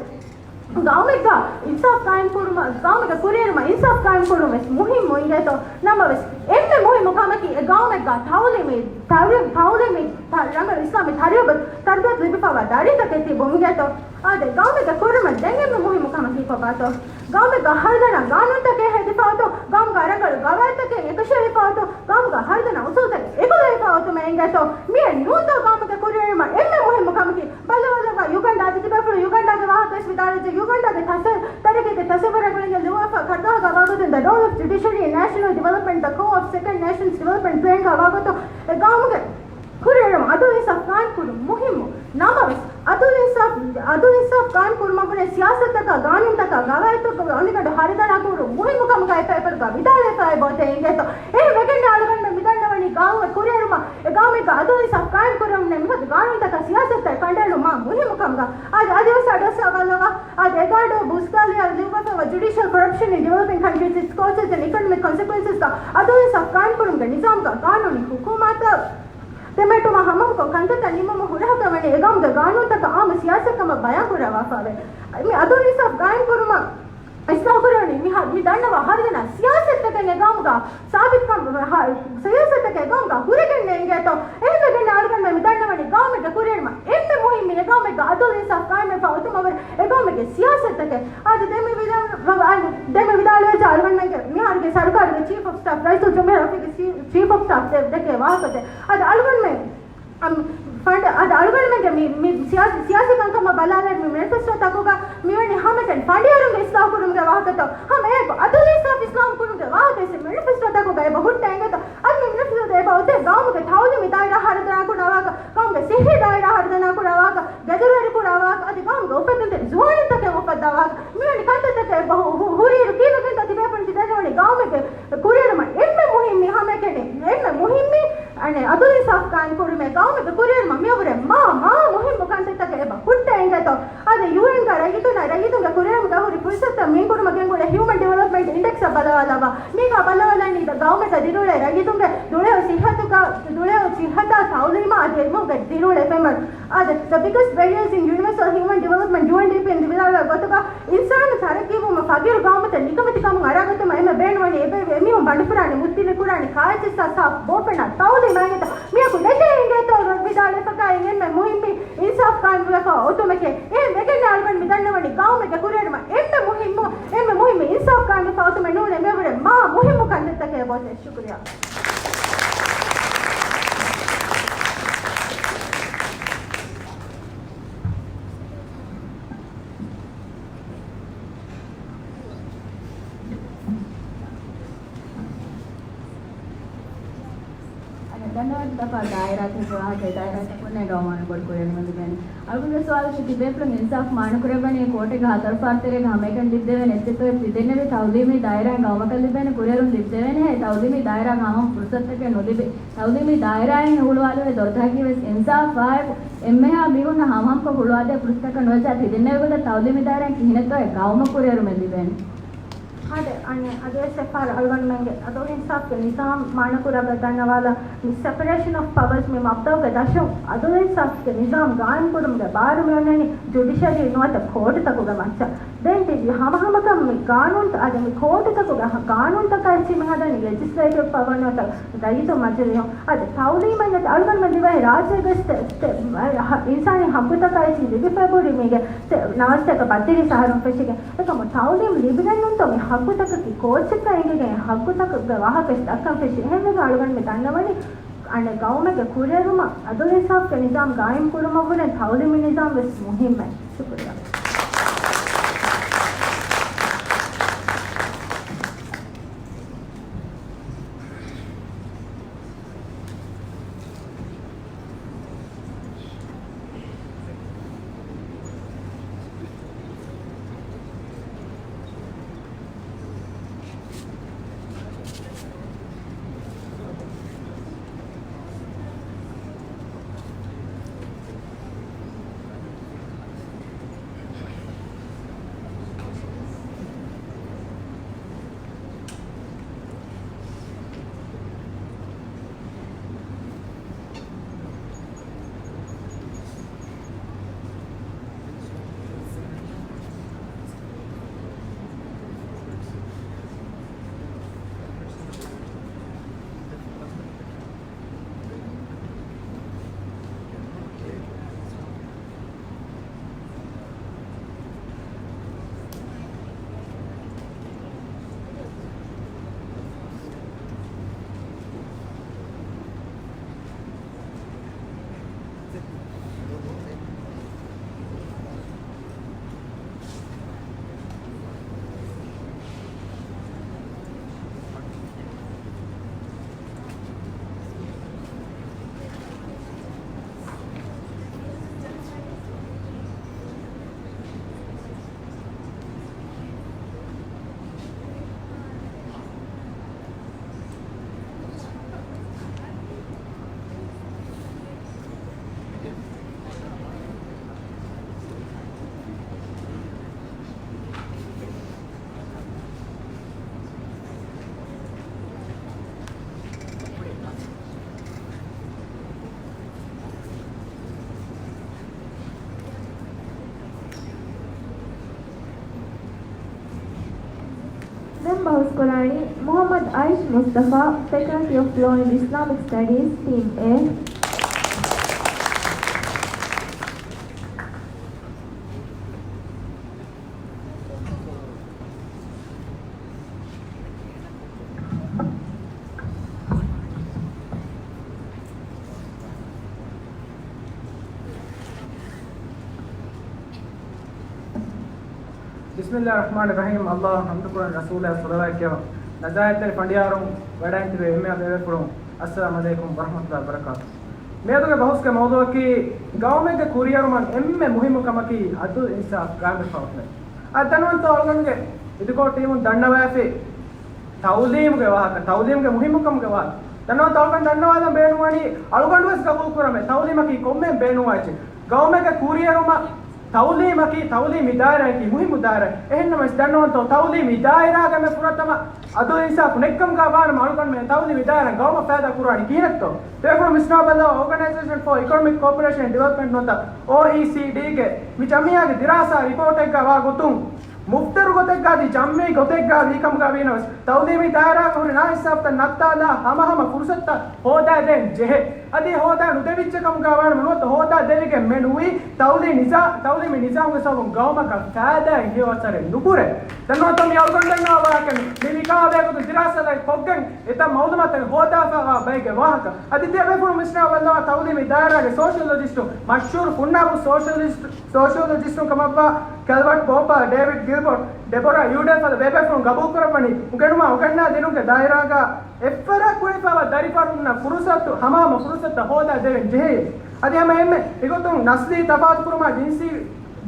ގައުމެއްގަ އިންސާފު ޤާއިމް ކުރުމަށް، ގައުމެއްގަ ކުރިއެރުމަށް އިންސާފު ޤާއިމް ކުރުން ވެސް މުހިއްމު އިނގޭތޯ. ނަމަވެސް، އެންމެ މުހިއްމު ކަމަކީ އެ ގައުމެއްގަ ތަޢުލީމީ، ތަޢުލީމް، ތަޢުލީމީ، ތަ-، ރަނގަޅު އިސްލާމީ ތަރުބިޔަތު، ތަރުބިޔަތު ލިބިފައިވާ ދަރިތަކެއް ތިބުން އިނގޭތޯ. އާދެ، ގައުމެއްގަ ކުރިއެރުމަށް ދެން އެންމެ މުހިއްމު ކަމަކީ ކޮބާތޯ؟ ގައުމެއްގަ ހަރުދަނާ ގާނޫނުތަކެއް ހެދިފައޮތޯ، ގައުމުގަ ރަނގަޅު ގަވާއިދުތަކެއް އެކަށައިފައޮތޯ، ގައުމުގަ ހަރުދަނާ އުސޫލުތަކެއް އެކުލަވިފައޮތުމެއް އިނގޭތޯ. މިއެއް ނޫންތޯ ގައުމުގެ ކުރިއެރުމަށް އެންމެ މުހިއްމު ކަމަކީ؟ ބައްލަވާލައްވާ ޔުގަންޑާ އަދި ތިބޭފުޅުން ޔުގަންޑާގެ ވާހަކަ ވެސް ވިދާޅުވެއްޖެ. ޔުގަންޑާގެ ތަސަ-، ތަރައްގީގެ ތަސައްވަރަށް ގުޅިގެން ލިޔުއްވާފަ ކަރުދާހުގަ ވާގޮތުން The Role of Judiciary in National Development, The Core of Second Nations Development Plan ގަ ވާގޮތުން އެ ގައުމުގެ ކުރިއެރުމަށް އަދުލު އިންސާފު ޤާއިމް ކުރުން މުހިއްމު. ނަމަވެސް، އަދުލު އިންސާފު، އަދުލު އިންސާފު ޤާއިމް ކުރުމަށް ބުނެ ސިޔާސަތުތަކާ، ގާނޫނުތަކާ، ގަވާއިދުތަކުގެ އޮނިގަނޑު ހަރުދަނާ ކުރުން މުހިއްމު ކަމުގައި ޕޭޕަރުގަ ވިދާޅުވެފައި އެބައޮތޭ އިނގޭތޯ. އެހެން ވެގެން އަޅުގަނޑުމެން މިދަންނަވަނީ ގައުމެއް ކުރިއެރުމަށް އެ ގައުމެއްގަ އަދުލު އިންސާފު ޤާއިމް ކުރުމަށް މިފަދަ ގާނޫނުތަކާ ސިޔާސަތުތައް ކަނޑައެޅުން މާ މުހިއްމު ކަމުގަ. އަދި، އަދިވެސް އަޑުއައްސަވާލައްވާ، އަދި އެޑްވާޑޯ ބުސްކާލިއާ ލިޔުއްވާފައިވާ Judicial Corruption in Developing Countries, Its Causes and Economic Consequences ގަ އަދުލު އިންސާފު ޤާއިމް ކުރުމުގެ ނިޒާމްގަ ގާނޫނީ ޙުކުމާތަށް ދެމެދުމަށް ހަމަހުކުން ކަންތައްތައް ނިމުމަށް ހުރިހާ ކަމެއް ނެތް. އެ ގައުމުގެ ގާނޫނުތަކަށް އާއްމު ސިޔާސަތްކަމަށް ބަޔާން ކުރައްވާފައެވެ. މި އަދުލު އިންސާފު ޤާއިމް ކުރުމަށް އިސްލާހު ކުރަނީ މި ހަ-، މި ދަންނަވާ ހަރުދަނާ ސިޔާސަތުތަކެއް އެ ގައުމުގަ ސާބިތުކަން، ހަ-، ސިޔާސަތުތަކެއް އެ ގައުމުގަ ހުރެގެންނޭ އިނގޭތޯ. އެހެންވެގެން އަޅުގަނޑުމެން މި ދަންނަވަނީ ގައުމެއްގަ ކުރިއެރުމަށް އެންމެ މުހިއްމީ އެ ގައުމެއްގަ އަދުލު އިންސާފު ޤާއިމްވެފަ އޮތުމަށްވުރެ އެ ގައުމެއްގެ ސިޔާސަތުތަކެއް. އަދި ދެންމެ ވިދާ-، ދެންމެ ވިދާޅުވެއްޖެ އަޅުގަނޑުމެންގެ މިހާރުގެ ސަރުކާރުގެ ޗީފް އޮފް ސްޓާފް ރައީސުލްޖުމްހޫރިއްޔާ އޮފީހުގެ ސީ-، ޗީފް އޮފް ސްޓާފް ދެ-، ދެކޭ ވާހަކަތައް. އަދި އަޅުގަނޑުމެން އަމް، ފަނޑި-، އަދި އަޅުގަނޑުމެންގެ މި، މި ސިޔާސީ، ސިޔާސީ ކަންކަމަށް ބަލާލައިރު މި މެނިފެސްޓޯތަކުގަ މިވަނީ ހަމަކަން ފަނޑިޔާރުންގެ އިސްލާހު ކުރުމުގެ ވާހަކަތައް. ހަމަ އެއަކު އަދުލު އިންސާފު އިސްލާހު ކުރުމުގެ ވާހަކަ އިސް މެނިފެސްޓޯތަކުގަ އެބަ ހުއްޓޭ އިނގޭތޯ. އަދި މި މެނިފެސްޓޯތައް އެބަ އޮތޭ ގައުމުގެ ތަޢުލީމީ ދާއިރާ ހަރުދަނާ ކުރާ ވާހަކަ، ގައުމުގެ ސިއްހީ ދާއިރާ ހަރުދަނާ ކުރާ ވާހަކަ، ގެދޮރުވެރި ކުރާ ވާހަކަ، އަދި ގައުމުގެ އުފެއްދުންތެރި ޒުވާނުންތަކެއް އުފައްދާ ވާހަކަ. މިވެނި ކަންތައްތަކެއް އެބަ ހު-، ހު-، ހުރިއިރު ކީއްވެގެންތޯ ތިބޭފުޅުން ތި ދަންނަވަނީ ގައުމެއްގެ ކުރިއެރުމަށް އެންމެ މުހިއްމީ ހަމައެކަނި، އެންމެ މުހިއްމީ، އަނެއް، އަދުލު އިންސާފު ޤާއިމް ކުރުމޭ ގައުމެއްގެ ކުރިއެރުމަށް މިއަށްވުރެ މާ، މާ މުހިއްމު ކަންތައްތަކެއް އެބަ ހުއްޓޭ އިނގޭ. އާދެ، ޔޫއެންގަ ރައްޔިތުންނަށް ރައްޔިތުންގެ ކުރިއެރުމުގަ ހުރި ފުރުސަތުތައް މިންކުރުމަށް ގެންގުޅޭ ހިއުމަން ޑިވެލޮޕްމަންޓް އިންޑެކްސްއަށް ބަލަވާލައްވާ. މީގަ ބަލަވާލަނީ ދަ ގައުމެއްގަ ދިރިއުޅޭ ރައްޔިތުންގެ ދުޅަހެޔޮ ސިއްހަތުގަ، ދުޅަހެޔޮ ސިއްހަތާ ތައުލީމާ އަދި އިލްމުގަ ދިރިއުޅޭ ފެންވަރު. އާދެ، The Biggest Barriers in Universal Human Development، ޔޫއެންޑީޕީން ލިބިދާޅުވާ ގޮތުގަ، އިންސާނު ތަރައްގީވުމަށް ފަގީރު ގައުމުތައް ނިކަމެތިކަމުން އަރާގަތުމަށް އެންމެ ބޭނުންވަނީ އެބައި އެމީހުން ބަނޑުފުރާނެ، މުއްތިލިކުރާނެ، ކާއެއްޗިއްސާ ސާފު ބޯފެނާ ތައުލީމާ އިނގޭތޯ ވިދާޅުވެފަކާ އެންމެ މުހިއްމީ އިންސާފް ގާއިމްވެފަ އޮތުމެކޭ. އެހެން ވެގެން އަޅުގަނޑު މި ދަންނަވަނީ ގައުމެއްގެ ކުރިއެރުމަށް އެންމެ މުހިއްމު، އެންމެ މުހިއްމީ އިންސާފް ގާއިމްވެފަ އޮތުމެއް ނޫނޭ މިއަށްވުރެ މާ މުހިއްމު ކަންތައްތަކޭ ބޯތެ. ޝުކުރިއްޔާ. ދަންނަވަންތަ ތަފާތު ދާއިރާތަކުގެ ވާހަކަ، ދާއިރާތަކުންނޭ ގައުމާ ބޮޑު ކުރިއެރުމެއް ލިބޭނެ. އަޅުގަނޑުގެ ސުވާލަކީ ތިބޭފުޅުން އިންސާފް މާނަކުރައްވަނީ ކޯޓެއްގަ ހަތަރު ފާރުތެރޭގަ ހަމައެކަނި ލިބިދެވޭނެ އެއްޗެއްތޯއޭ؟ ތިދެންނެވި ތައުލީމީ ދާއިރާއިން ގައުމަކަށް ލިބޭނެ ކުރިއެރުން ލިބިދެވޭނެހޭ؟ ތައުލީމީ ދާއިރާގަ ހަމަ ފުރުސަތުތަކެއް ނުލިބި، ތައުލީމީ ދާއިރާއިން ހުޅުވާލެވޭ ދޮރުތަކަކީ ވެސް އިންސާފާއެކު އެންމެހާ މީހުންނަށް ހަމަހަމަކޮށް ހުޅުވާދޭ ފުރުސަތަކަށް ނުވެއްޖާ ތިދެންނެވި ގޮތަށް ތައުލީމީ ދާއިރާއިން ކިހިނެއްތޯއޭ ގައުމަށް ކުރިއެރުމެއް ލިބޭނެ؟ އާދެ، އަނެއް އަދިވެސް އެއްފަހަރު އަޅުގަނޑުމެންގެ އަދުލު އިންސާފްގެ ނިޒާމް މާނަކުރައްވަ ދަންނަވާލާ މި ސެޕަރޭޝަން އޮފް ޕަވަރސް މި މަބްދައުގެ ދަށުން އަދުލު އިންސާފްގެ ނިޒާމް ގާއިމްކުރުމުގެ ބާރު މިއޮންނަނީ ޖުޑިޝަރީ ނުވަތަ ކޯޓުތަކުގެ މައްޗަށް. ދެން ތި ހަމަހަމަކަށް މި ގާނޫން އަދި މި ކޯޓުތަކުގެ ހަ-، ގާނޫންތަކާ އެއްޗި މި ހަދަނީ ލެޖިސްލޭޓިވް ޕަވަރ ނުވަތަ ރައްޔިތު މަޖިލީހުން. އަދި ތައުލީމަށް އަދި އަޅުގަނޑުމެން ދިވެހި ރާއްޖޭގެ ސްޓެ-، ސްޓެ-، އަ، އިންސާނީ ހައްގުތަކާ އެއްޗި ލިބިފައި ބުރި މީގެ ސްޓެ-، ނަވަސްތަކަށް ބައްތިރީސް އަހަރުން ފެށިގެން. އެކަމު ތައުލީމް ލިބިގެންނުންތޯ މި ހައްގުތަކަކީ ކޯޗެއްކަން އެނގިގެން ހައްގުތަކުގެ ވާހަކަ ދައްކަން ފެށީ. އެހެންވެގެން އަޅުގަނޑު މި ދަންނަވަނީ އަނެއް ގައުމެއްގެ ކުރިއެރުމަށް އަދުލު އިންސާފްގެ ނިޒާމް ގާއިމް ކުރުމަށްވުރެން ތައުލީމީ ނިޒާމް ވެސް މުހިއްމޭ. ޝުކުރިއްޔާ. ދެން ބަހުސްކުރާނީ މުޙައްމަދު އައިޝް މުޞްޠަފާ، ފެކަލްޓީ އޮފް ލޯ އެންޑް އިސްލާމިކް ސްޓަޑީޒް، ޓީމް އޭ. ބިސްމިއްލާހި ރަޙްމާނި ރަޙީމް. އައްލާހަށް ޙަމްދުކުރަން، ރަސޫލާ ޞަލަވާތް ކިޔަވަން. ނަޒާހަތްތެރި ފަނޑިޔާރުން، ވަޑައިން ތިބޭ އެންމެހާ ބޭބޭފުޅުން، އައްސަލާމް ޢަލައިކުމް ވަރަޙްމަތުﷲި ވަބަރަކާތު. މިއަދުގެ ބަހުސްގެ މައުޟޫޢަކީ ގައުމެއްގެ ކުރިއެރުމަށް އެންމެ މުހިއްމު ކަމަކީ ޢަދުލު އިންސާފް ގާއިމްވެފަ އޮތުމެއް. އަދި ދަންނަވަންތޯ އަޅުގަނޑުގެ އިދިކޯޓް ޓީމުން ދަންނަވައިފި ތައުލީމުގެ ވާހަކަ، ތައުލީމުގެ މުހިއްމުކަމުގެ ވާހަކަ. ދަންނަވަންތޯ އަޅުގަނޑު ދަންނަވާލަން ބޭނުންވަނީ އަޅުގަނޑުވެސް ގަބޫލުކުރަމޭ ތައުލީމަކީ ކޮންމެ ބޭނުންވާ އެއްޗެއް. ގައުމެއްގެ ކުރިއެރުމަށް ތައުލީމަކީ، ތައުލީމީ ދާއިރާއަކީ މުހިއްމު ދާއިރާ. އެހެންނަމަވެސް ދަންނަވަންތޯ، ތައުލީމީ ދާއިރާގަ މެ ފުރަތަމަ އަދުލު އިންސާފު ނެތްކަމުގަ ވާނަމަ އަޅުގަނޑުމެން ތައުލީމީ ދާއިރާ ގައުމަށް ފައިދާ ކުރާނީ ކިހިނެއްތޯ؟ ދެފުޅު މިސްނާބަލާ، އޯގަނައިޒޭޝަން ފޯ އިކޮނޮމިކް ކޯޕަރޭޝަން ޑިވެލޮޕްމަންޓް ނުވަތަ އޯއީސީޑީގެ މި ޖަމިއްޔާގެ ދިރާސާ ރިޕޯޓެއްގަ ވާ ގޮތުން، މުފްތަރު ގޮތެއްގަ އަދި ޖަމްއީ ގޮތެއްގަ ވީ ކަމުގަ ވީނަމަވެސް، ތައުލީމީ ދާއިރާގަ ހުރި ނާއިންސާފުތައް ނައްތާލާ ހަމަހަމަ ފުރުސަތުތައް ހޯދާދޭން ޖެހޭ. އަދި ހޯދާ ނުދެވިއްޖެ ކަމުގަ ވާނަމަ ނުވަތަ ހޯދާ ދެވިގެން މެ ނުވީ ތައުލީ ނިޒާ-، ތައުލީމީ ނިޒާމުގެ ސަބަބުން ގައުމަކަށް ފައިދާއެއް ހެޔޮ އަސަރެއް ނުކުރޭ. ދަންނަވަންތޯ މި އަޅުގަނޑުމެންނާ ވާހަކަ މި، މި މިކާ ބޭގޮތު ދިރާސާތައް ކޮށްގެން އެތައް މައުލޫމާތުތައް ހޯދާފައިވާ ބައެއްގެ ވާހަކަ. އަދި ތިޔަބޭފުޅުން މިސްނާ ބައްލަވާ ތައުލީމީ ދާއިރާގެ ސޯޝިއޮލޮޖިސްޓު، މަޝްހޫރު ފުންނާބު ސޯޝިއޮލޮޖިސްޓު، ސޯޝިއޮލޮޖިސްޓުން ކަމަށްވާ ކެލްބަޓް ބޯޕާ، ޑޭވިޑް ގިލްބަޓް، ޑެބޮރާ ޔޫޑޭ ފަދަ ބޭބޭފުޅުން ގަބޫލުކުރައްވަނީ އުނގެނުމާ އުނގަންނާ ދިނުމުގެ ދާއިރާގަ އެއްފަރާތް ކުރިފައިވާ ދަރިފަރުންނަށް ފުރުސަތު، ހަމަހަމަ ފުރުސަތުތައް ހޯދާ ދެވެން ޖެހޭ. އަދި ހަމަ އެންމެ މިގޮތުން ނަސްލީ ތަފާތުކުރުމާ ޖިންސީ،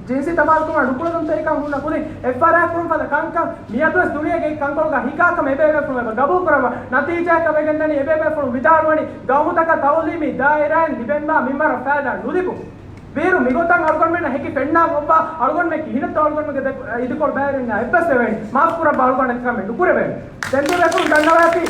ޖިންސީ ތަފާތުކުރުމާ ނުކުޅެދުންތެރިކަން ހުންނަ ކުދިން އެއްފަރާތް ކުރުން ފަދަ ކަންކަން މިއަދުވެސް ދުނިޔޭގެ ކަންކޮޅުގަ ހިނގާކަމަށް އެބޭބޭފުޅުން އެބަ ގަބޫލުކުރައްވާ ނަތީޖާއަކަށް ވެގެންދަނީ އެބޭބޭފުޅުން ވިދާޅުވަނީ ގައުމުތަކަށް ތައުލީމީ ދާއިރާއިން ލިބެންވާ މިންވަރަށް ފައިދާ ނުލިބުން. ވީއިރު މިގޮތަށް އަޅުގަނޑުމެންނަށް ހެކި ފެންނާން އޮއްވާ އަޅުގަނޑުމެން ކިހިނެއްތޯ އަޅުގަނޑުމެންގެ ދެ-، އިދިކޮޅު ބައިވެރިންނާ އެއްބަސްވެވޭނީ. މާފް ކުރައްވާ އަޅުގަނޑަށް ކަމެއް ނުކުރެވޭނެ. ދެން ދެ ވެފުން ދަންނަވާތީ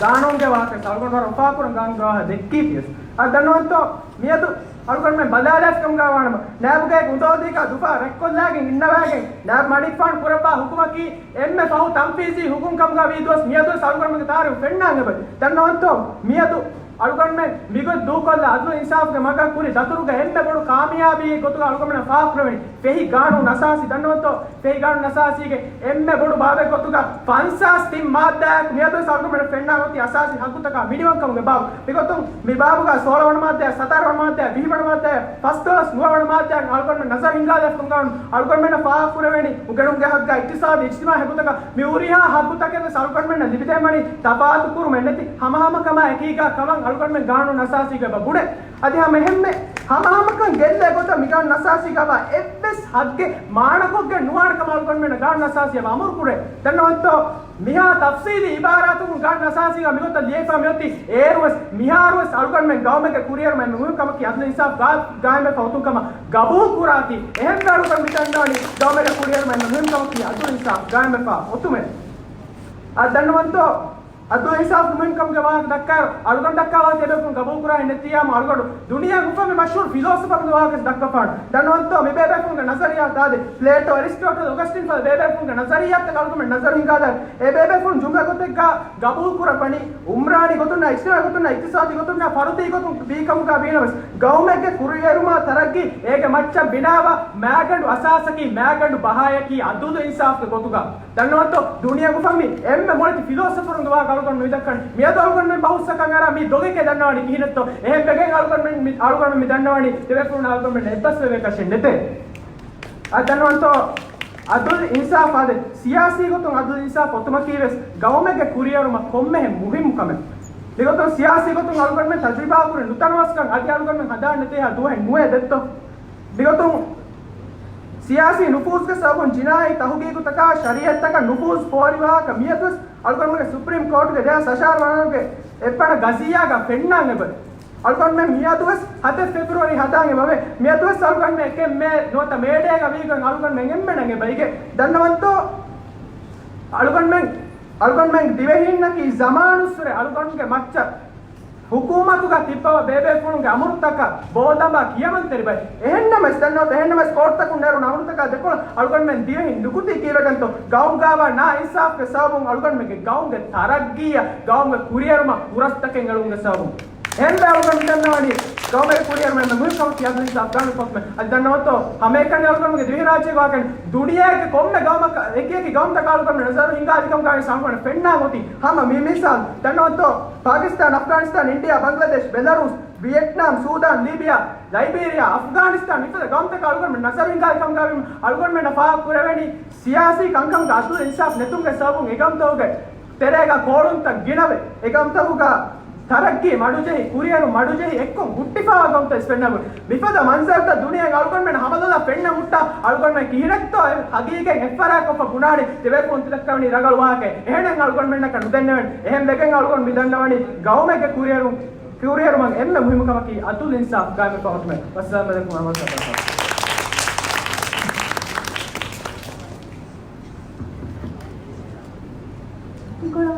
ގާނޫނުގެ ވާހަކަ އަޅުގަނޑު ވަރަށް އުފާކުރަން ގާނޫނުގެ ވާހަކަ ދެއްކީތީވެސް. އަދި ދަންނަވަންތޯ މިއަދު އަޅުގަނޑުމެން ބަލާލާފި ކަމުގަ ވާނަމަ، ނައިބުގެ ގުދޯދީގަ ދުފާ ރަތްކޮށްލާގެން އިންނަވާގެން ނައިބު މަޑިފާން ކުރައްވާ ހުކުމަކީ އެންމެ ފަހު ތަންފީޒީ ހުކުމް ކަމުގަ ވީ ދުވަސް މިއަދުވެސް އަޅުގަނޑުމެންގެ ތާރީޚު ފެންނާން އެބަ. ދަންނަވަންތޯ މިއަދު އަޅުގަނޑުމެން މިގޮތް ދޫކޮށްލާ އަދުލު އިންސާފުގެ މަގަށް ކުރި ދަތުރުގެ އެންމެ ބޮޑު ކާމިޔާބީ ގޮތުގަ އަޅުގަނޑުމެންނަށް ފާހަގަކުރެވެނީ ފެހި ގާނޫނު އަސާސީ. ދަންނަވަންތޯ ފެހި ގާނޫނު އަސާސީގެ އެންމެ ބޮޑު ބާބެއް ގޮތުގަ ފަންސާސް ތިން މާއްދާއަކު މިއަދުވެސް އަޅުގަނޑުމެން ފެންނާން އޮތީ އަސާސީ ހައްގުތަކާ މިނިވަންކަމުގެ ބާބު. މިގޮތުން މި ބާބުގަ ސޯޅަ ވަނަ މާއްދާ، ސަތާރަ ވަނަ މާއްދާ، ވިހި ވަނަ މާއްދާ، ފަސްދޮޅަސް ނުވަ ވަނަ މާއްދާ އަޅުގަނޑުމެން ނަޒަރު ހިންގާލާފަ ކަމުގަ އަޅުގަނޑުމެންނަށް ފާހަގަކުރެވެނީ އުނގެނުމުގެ ހައްގާ، އިޤްތިޞާދީ އިޖްތިމާޢީ ހައްގުތަކަށް މި ހުރިހާ ހައްގުތަކެއް ވެސް އަޅުގަނޑުމެންނަށް ލިބިދޭންވަނީ ތަފާތުކުރުމެއް ނެތި ހަމަހަމަކަމާ އެކީގަ ކަމަށް އަޅުގަނޑުމެން ގާނޫނު އަސާސީގަ އެބަ ބުނޭ. އަދި ހަމަ އެހެންމެ ހަމަހަމަކަން ގެއްލޭ ގޮތަށް މި ގާނޫނު އަސާސީގަ ވާ އެއްވެސް ހައްގެއް މާނަކޮށްގެން ނުވާނެ ކަމަށް އަޅުގަނޑުމެންނަށް ގާނޫނު އަސާސީ އެބަ އަމުރު ކުރޭ. ދަންނަވަންތޯ މިހާ ތަފްސީލީ އިބާރާތުން ގާނޫނު އަސާސީގަ މިގޮތަށް ލިޔެފަ މިއޮތީ އޭރުވެސް މިހާރުވެސް އަޅުގަނޑުމެން ގައުމެއްގެ ކުރިއެރުމަށް އެންމެ މުހިންމު ކަމަކީ އަދުލު އިންސާފް ގާ-، ގާއިމްވެފަ އޮތުން ކަމަށް ގަބޫލު ކުރާތީ. އެހެންވެ އަޅުގަނޑު މި ދަންނަވަނީ ގައުމެއްގެ ކުރިއެރުމަށް އެންމެ މުހިންމު ކަމަކީ އަދުލު އިންސާފް ގާއިމްވެފަ އޮތުމެއް. އަދި ދަންނަވަންތޯ އަދުލު އިންސާފް މުހިންމު ކަމުގެ ވާހަކަ ދައްކާ، އަޅުގަނޑު ދައްކާ ވާހަކަ ތިޔަބޭފުޅުން ގަބޫލު ކުރާ ހިނެއް ނެތިއްޔާމު އަޅުގަނޑު ދުނިޔޭގެ އުފެދި މަޝްހޫރު ފިލޯސަފަރުންގެ ވާހަކަ ދައްކަފާނެ. ދަންނަވަންތޯ މި ބޭބޭފުޅުންގެ ނަޒަރިއްޔާ ދާދި ޕްލޭޓޯ، އެރިސްޓޯޓަލް، އޮގަސްޓިން ފަދަ ބޭބޭފުޅުންގެ ނަޒަރިއްޔާތައް އަޅުގަނޑުމެން ނަޒަރު ހިންގާލާ އެ ބޭބޭފުޅުން ޖުމްލަ ގޮތެއްގަ ގަބޫލު ކުރައްވަނީ އުމްރާނީ ގޮތުންނާ، އިޖްތިމާޢީ ގޮތުންނާ، އިޤްތިޞާދީ ގޮތުންނާ، ފަރުދީ ގޮތުން ވީ ކަމުގަ ވީނަމަވެސް ގައުމެއްގެ ކުރިއެރުމާ ތަރައްގީ އޭގެ މައްޗަށް ބިނާވާ މާގަނޑު އަސާސަކީ މާގަނޑު ބަހާޔަކީ އަދުލު އިންސާފްގެ ގޮތުގަ. ދަންނަވަންތޯ ދުނިޔޭގެ އުފެދި އެންމެ މޮޅެތި ފިލޯސަފަރުންގެ ވާހަކަ އަޅުގަނޑު މި ދައްކަނީ. މިއަދު އަޅުގަނޑުމެން ބަހުސްއަކަށް އަރާ މި ދޮގެކޭ ދަންނަވަނީ ކިހިނެއްތޯ؟ އެހެން ވެގެން އަޅުގަނޑުމެން މި، އަޅުގަނޑު މި ދަންނަވަނީ ދެ ބޭފުޅުން އަޅުގަނޑުމެން އެއްބަސްވެވޭ ކަށެއް ނެތޭ. އަދި ދަންނަވަންތޯ އަދުލު އިންސާފް އާދެ، ސިޔާސީ ގޮތުން އަދުލު އިންސާފް އޮތުމަކީ ވެސް ގައުމެއްގެ ކުރިއެރުމަށް ކޮންމެހެން މުހިންމު ކަމެއް. މިގޮތުން ސިޔާސީ ގޮތުން އަޅުގަނޑުމެން ތަޖުރިބާ ކުރި ނުތަނަވަސްކަން އަދި އަޅުގަނޑުމެން ހަނދާން ނެތޭހާ ދުވަހެއް ނުވޭ ދެއްތޯ؟ މިގޮތުން ސިޔާސީ ނުފޫޒުގެ ސަބަބުން ޖިނާއީ ތަހުގީގުތަކާ ޝަރީއަތްތަކަށް ނުފޫޒު ފޯރިވާހަކަ މިއަދުވެސް އަޅުގަނޑުމެންގެ ސުޕްރީމް ކޯޓުގެ ދެހާސް އަށާރަ ވަނަ އަހަރުގެ އެއްފަނަ ގަޒިއްޔާގަ ފެންނާން އެބަ. އަޅުގަނޑުމެން މިއަދުވެސް ހަތެއް ފެބްރުއަރީ ހަދާން އެބަވޭ. މިއަދުވެސް އަޅުގަނޑުމެން އެކެއް މޭ ނުވަތަ މޭ ޑޭގަ ވީގޮތް އަޅުގަނޑުމެން އެންމެނަށް އެބަ އިގެ. ދަންނަވަންތޯ އަޅުގަނޑުމެން، އަޅުގަނޑުމެން ދިވެހީންނަކީ ޒަމާނުއްސުރެ އަޅުގަނޑުގެ މައްޗަށް ހުކޫމަތުގަ ތިއްބަވާ ބޭބޭފުޅުންގެ އަމުރުތަކަށް ބޯދަނބާ ކިޔަމަންތެރި ބައެއް. އެހެންނަމަވެސް ދަންނަވަންތޯ، އެހެންނަމަވެސް ކޯޓުތަކުން ނެރުނު އަމުރުތަކާ ދެކޮޅަށް އަޅުގަނޑުމެން ދިވެހިން ނުކުތީ ކީއްވެގެންތޯ؟ ގައުމުގަވާ ނާއިންސާފްގެ ސަބަބުން އަޅުގަނޑުމެންގެ ގައުމުގެ ތަރައްގީއަށް، ގައުމުގެ ކުރިއެރުމަށް ހުރަސްތަކެއް އެޅުމުގެ ސަބަބުން. އެހެންވެ އަޅުގަނޑު ދަންނަވަނީ ގައުމެއް ކުރިއެރުމެއް މުހިންމު ކަމަކީ އަދުލު އިންސާފް ގާނޫނު ކޮށްމެ. އަދި ދަންނަވަންތޯ ހަމައެކަނި އަޅުގަނޑުގެ ދިވެހިރާއްޖޭގެ ވާހަކަ ދުނިޔޭގެ ކޮންމެ ގައުމަކަށް އެކިއެކި ގައުމުތަކާ އަޅުގަނޑު ނަޒަރު ހިންގާ އަދި ކަމުގައި ސަމްވަން ފެންނާ އޮތީ. ހަމަ މި މިސާލް ދަންނަވަންތޯ ޕާކިސްތާން، އަފްޣާނިސްތާން، އިންޑިއާ، ބަންގްލަދޭޝް، ބެލަރޫސް، ވިއެޓްނާމް، ސޫދާން، ލީބިޔާ، ލައިބީރިޔާ، އަފްޣާނިސްތާން މިފަދަ ގައުމުތަކާ އަޅުގަނޑު ނަޒަރު ހިންގާ ކަމުގައި އަޅުގަނޑުމެންނަށް ފާހަގަ ކުރެވެނީ ސިޔާސީ ކަންކަމުގަ އަދުލު އިންސާފް ނެތުމުގެ ސަބަބުން އެ ގައުމުތަކުގެ ތެރޭގަ ކޯޅުންތައް ގިނަވެ، އެ ގައުމުތަކުގަ ތަރައްގީ މަޑުޖެހި، ކުރިއެރުން މަޑުޖެހި، އެއްކޮށް ހުއްޓިފައިވާ ގައުމުތައް ވެސް ފެންނަމުން، މިފަދަ މަންޒަރުތައް ދުނިޔެއަށް އަޅުގަނޑުމެން ހަމަލޮލަށް ފެންނަ ހުއްޓާ، އަޅުގަނޑުމެން ކިހިނެއްތޯ އެ ހަގީގަތް އެއްފަރާތްކޮށްފަ ބުނާނީ؟ ދެބޭފުޅުން ތިދައްކަވަނީ ރަނގަޅު ވާހަކައެއް. އެހެނެއް އަޅުގަނޑުމެންނަކަށް ނުދެންނެވެން. އެހެން ވެގެން އަޅުގަނޑު މި ދަންނަވަނީ ގައުމެއްގެ ކުރިއެރުން، ކުރިއެރުމަށް އެންމެ މުހިންމު ކަމަކީ އަދުލު އިންސާފް ގާއިމްވެފަ އޮތުމެއް. ވައްސަލާމް އަލައިކުމް ވަރަހްމަތުﷲ ވަބަރަކާތުހު.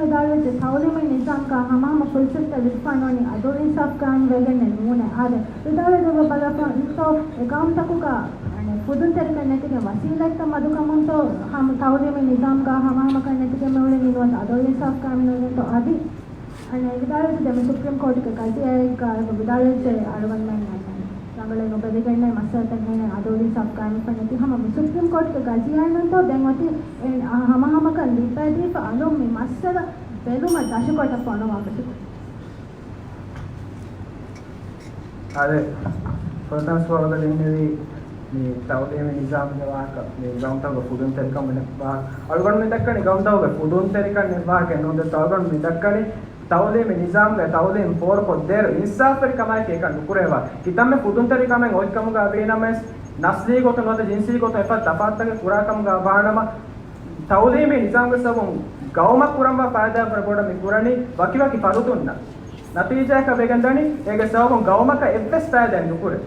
ވިދާޅުވެއްޖެ، ތައުލީމީ ނިޒާމްގަ ހަމަހަމަ ފުރުސަތުތައް ލިބިފާން ނޫނީ އަދުލު އިންސާފް ޤާއިމްވެގެންނެއް ނޫނޭ. އާދެ، ވިދާޅުވެދެއްވާ ބަލަފާ އިންތޯ އެ ގައުމުތަކުގަ އަނެއް ފުދުންތެރިކަން ނެތިގެން ވަސީލަތްތައް މަދުކަމުންތޯ ހަމަ ތައުލީމީ ނިޒާމްގަ ހަމަހަމަކަން ނެތިގެން މިއުޅެނީ ނުވަތަ އަދުލު އިންސާފް ޤާއިމް ނުވެގެންތޯ އަދި އަނެއް ވިދާޅުވެއްޖެ ދެން މި ސުޕްރީމް ކޯޓުގެ ޤަޟިއްޔާއެއްގަ އެބަ ވިދާޅުވެއްޖެ އަޅުގަނޑުމެން ރަނގަޅަށް ނުބެލިގެންނެއް މައްސަލަތައް ނޫނޭ އަދުލު އިންސާފް ޤާއިމްވެފަ ނެތި ހަމަ މި ސުޕްރީމް ކޯޓުގެ ޤަޟިއްޔާއެއްނޫންތޯ ދެން އޮތީ އެ ހަމަހަމަކަން ލިބިފައިދީފަ އަލުން މި މައްސަލަ ބެލުމަށް ދަށުކޮށްޓަށް ފޮނުވާ ގޮތަކުން. އާދެ، ފުރަތަމަ ސުވާލުގަ ދެންނެވީ މި ތައުލީމީ ނިޒާމްގެ ވާހަކަ، މި ގައުމުތަކުގެ ފުދުންތެރިކަމުގެ ވާހަކަ. އަޅުގަނޑު މި ދައްކަނީ ގައުމުތަކުގެ ފުދުންތެރިކަން ވާހަކަ ނޫން. އަޅުގަނޑު މި ދައްކަނީ ތައުލީމީ ނިޒާމްގެ ތައުލީމް ފޯރުކޮށްދޭއިރު އިންސާފްވެރިކަމާއެކީ އެކަން ނުކުރޭ ވާހަކަ. ކިތަންމެ ފުދުންތެރިކަމެއް އޮތްކަމުގަ ވީނަމަވެސް، ނަސްލީ ގޮތުން ނުވަތަ ޖިންސީ ގޮތުން އެފަދަ ތަފާތުތަކެއް ކުރާކަމުގަ ވާނަމަ، ތައުލީމީ ނިޒާމްގެ ސަބަބުން ގައުމަށް ކުރަންވާ ފައިދާއަށްވުރެ ބޮޑަށް މި ކުރަނީ ވަކިވަކި ފަރުދުންނަށް. ނަތީޖާއަކަށް ވެގެންދަނީ އޭގެ ސަބަބުން ގައުމަކަށް އެއްވެސް ފައިދާއެއް ނުކުރޭ.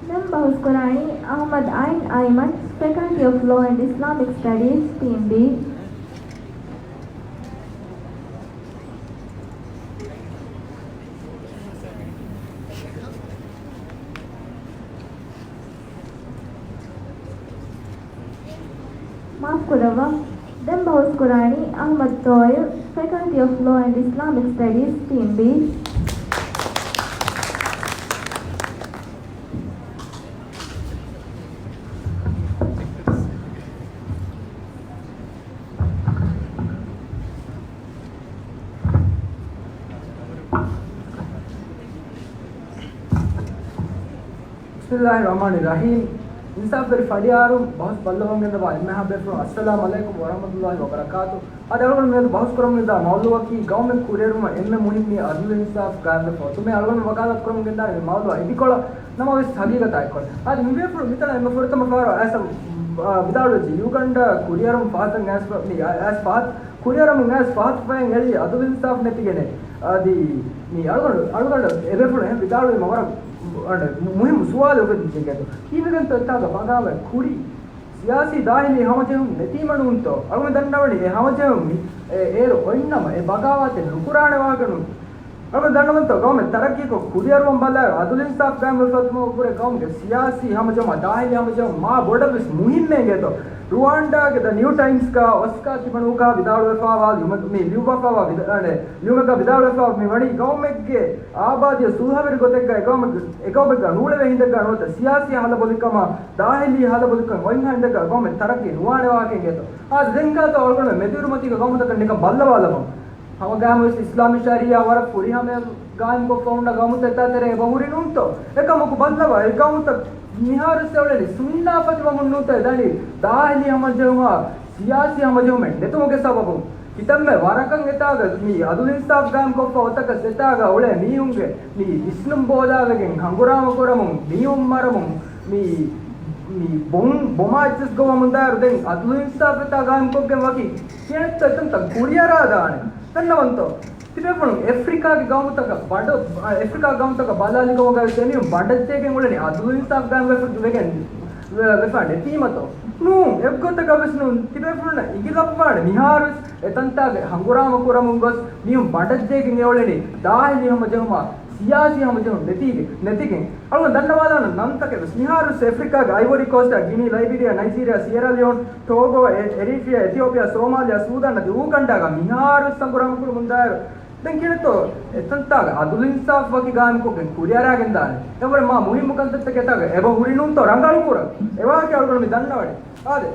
ދެން ބަހުސްކުރާނީ އަޙްމަދު އައިން އައިމަން، Faculty of Law and Islamic Studies, Team B. މާފްކުރައްވާ. ދެން ބަހުސްކުރާނީ އަޙްމަދު ތޯއިލް، Faculty of Law and Islamic Studies, Team B. بسم الله الرحمن الرحيم. އިންސާފްވެރި ފަޑިޔާރުން ބަހުސް ބައްލަވަން ގެންދަވާ އެންމެހާ ބޭފުޅުން އައްސަލާމް ޢަލައިކުމް ވަރަޙްމަތުﷲި ވަބަރަކާތު. އަދި އަޅުގަނޑު މިއަދު ބަހުސް ކުރަމުން ދާ މައުޟޫޢަކީ ގައުމެއް ކުރިއެރުމަށް އެންމެ މުހިންމީ އަދުލު އިންސާފް ގާއިމްވެފަ އޮތުމޭ. އަޅުގަނޑު ވަކާލަތް ކުރަމުން ގެންދާނެ މި މައުޟޫޢަށް އިދިކޮޅަށް ނަމަވެސް ހަގީގަތާ އެއްކޮށް. އަދި މި ބޭފުޅުން މިތަނަށް އެންމެ ފުރަތަމަ ފަހަރަށް އައިސް، އާ، ވިދާޅުވެއްޖެ ޔޫގަންޑާ ކުރިއެރުމުން ފަހަތަށް އައިސް ފަ-، މި އައިސް ފަހަތު ކުރިއެރުމުން އައިސް ފަހަތު ފަހެއް އެޅި އަދުލު އިންސާފް ނެތިގެނެއް. އަދި މި އަޅުގަނޑު، އަޅުގަނޑަށް އެބޭފުޅުން އެހެން ވިދާޅުވީމަ ވަރަށް މު-، މުހިއްމު ސުވާލެއް އުފެދިއްޖެ އިނގޭތޯ. ކީއްވެގެންތޯ އެތާގަ ބަޣާވާތް ކުރީ؟ ސިޔާސީ ދާހިލީ ހަމަޖެހުން ނެތީމަ ނޫންތޯ؟ އަޅުގަނޑު ދަންނަވަނީ އެ ހަމަޖެހުން މި އޭ-، އޭރު އޮތްނަމަ އެ ބަޣާވާތެއް ނުކުރާނެ ވާހަކަ ނޫން. އަޅުގަނޑު ދަންނަވަންތޯ ގައުމެއް ތަރައްޤީކޮށް ކުރިއަރުވަން ބަލާއިރު އަދުލު އިންސާފް ގާއިމްވެފައިވުމަށްވުރެ ގައުމުގެ ސިޔާސީ ހަމަޖެހުމާ ދާހިލީ ހަމަޖެހުން މާ ބޮޑަށްވެސް މުހިންމޭ އިނގޭތޯ. ރުވާންޑާގެ ދަ ނިއު ޓައިމްސްގަ އޮސްކާ ކިބަނޫކާ ވިދާޅުވެފައިވާ ލިޔުމަ-، މި ލިޔުއްވަފައިވާ ވިދާ-، އަނެ، ލިޔުމެއްގަ ވިދާޅުވެފައިވާ މި ވަނީ ގައުމެއްގެ އާބާދީ ސުލްހަވެރި ގޮތެއްގަ އެގައުމެއް-، އެގައުމެއްގަ ނޫޅެވޭ ހިނދެއްގަ ނުވަތަ ސިޔާސީ ހަލަބޮލިކަމާ ދާހިލީ ހަލަބޮލިކަން އޮތްހާ ހިނދެއްގަ ގައުމެއް ތަރައްޤީ ނުވާނެ ވާހަކަ އިނގޭތޯ. އާދެ، ދެން ކާތޯ އަޅުގަނޑު މެދުއިރުމަތީގަ ގައުމުތަކަށް ނިކަން ބައްލަވާލަމުން. ހަމަގައިމުވެސް އިސްލާމީ ޝަރީޢާ ވަރަށް ފުރިހަމަޔަށް ގާއިމްކޮށްފަ ހުންނަ ގައުމުތައް އެތާ ތެރޭ އެބަ ހުރި ނޫންތޯ؟ އެކަމަކު ބައްލަވާ، އެ ގައުމުތައް މިހާރުވެސް އެ އުޅެނީ ސުންނާ ފަތިވަމުން ނޫންތޯ އެ ދަނީ ދާހިލީ ހަމަޖެހުމާ، ސިޔާސީ ހަމަޖެހުމެއް ނެތުމުގެ ސަބަބުން. ކިތަންމެ ވަރަކަށް އެތާގަ މި އަދުލު އިންސާފް ގާއިމްކޮށްފަ އޮތަކަސް އެތާގަ އުޅޭ މީހުންގެ މި ވިސްނުން ބޯލާވެގެން ހަނގުރާމަ ކުރަމުން، މީހުން މަރަމުން، މި، މި ބޮން ބޮމާ އެއްޗެސް ގޮވަމުން ދާއިރު ދެން އަދުލު އިންސާފް އެތާ ގާއިމްކޮށްގެން ވަކި ކިހިނެއްތޯ އެތަންތަން ކުރިއަރާ ދާނެ. ދަންނަވަންތޯ؟ ތިބޭފުޅުން އެފްރިކާގެ ގައުމުތަކަށް ބަނޑު، އެފްރިކާ ގައުމުތަކަށް ބަލާލިކަމުގައި ވެސް އެމީހުން ބަނޑަށްޖެހިގެން އުޅެނީ އަދުލު އިންސާފް ގާއިމްވެފަ ވެގެން ވެ-، ވެފަ ނެތީމަތޯ؟ ނޫން، އެއްގޮތަކަށް ވެސް ނޫން. ތިބޭފުޅުންނަށް އިނގިލައްވާނެ މިހާރުވެސް އެތަންތާގެ ހަނގުރާމަ ކުރަމުން ގޮސް މީހުން ބަނޑަށްޖެހިގެން އެއުޅެނީ ދާހިލީ ހަމަޖެހުމާ، ސިޔާސީ ހަމަޖެހުން ނެތީގެ-، ނެތިގެން. އަޅުގަނޑު ދަންނަވާލާނަން ނަންތަކެއް ވެސް. މިހާރުވެސް އެފްރިކާގެ އައިވޮރީ ކޯސްޓާ، ގިނީ، ލައިބީރިއާ، ނައިޖީރިއާ، ސިއެރާ ލިއޯން، ޓޯގޯ، އެ-، އެރީޓްރިއާ، އެތިއޯޕިއާ، ސޯމާލިއާ، ސޫދާން އަދި އޫގަންޑާގަ މިހާރުވެސް ހަނގުރާމަ ކުރަމުން ދާއިރު ދެން ކިހިނެއްތޯ އެތަންތާގަ އަދުލު އިންސާފް ވަކި ގާއިމްކޮށްގެން ކުރިއަރާގެންދާނެ؟ އެވަރެ މާ މުހިއްމު ކަންތައްތަކެއް އެތާގަ އެބަ ހުރި ނޫންތޯ ރަނގަޅު ކުރަން؟ އެވާހަކަ އަޅުގަނޑު މި ދަންނަވަނީ. އާދެ.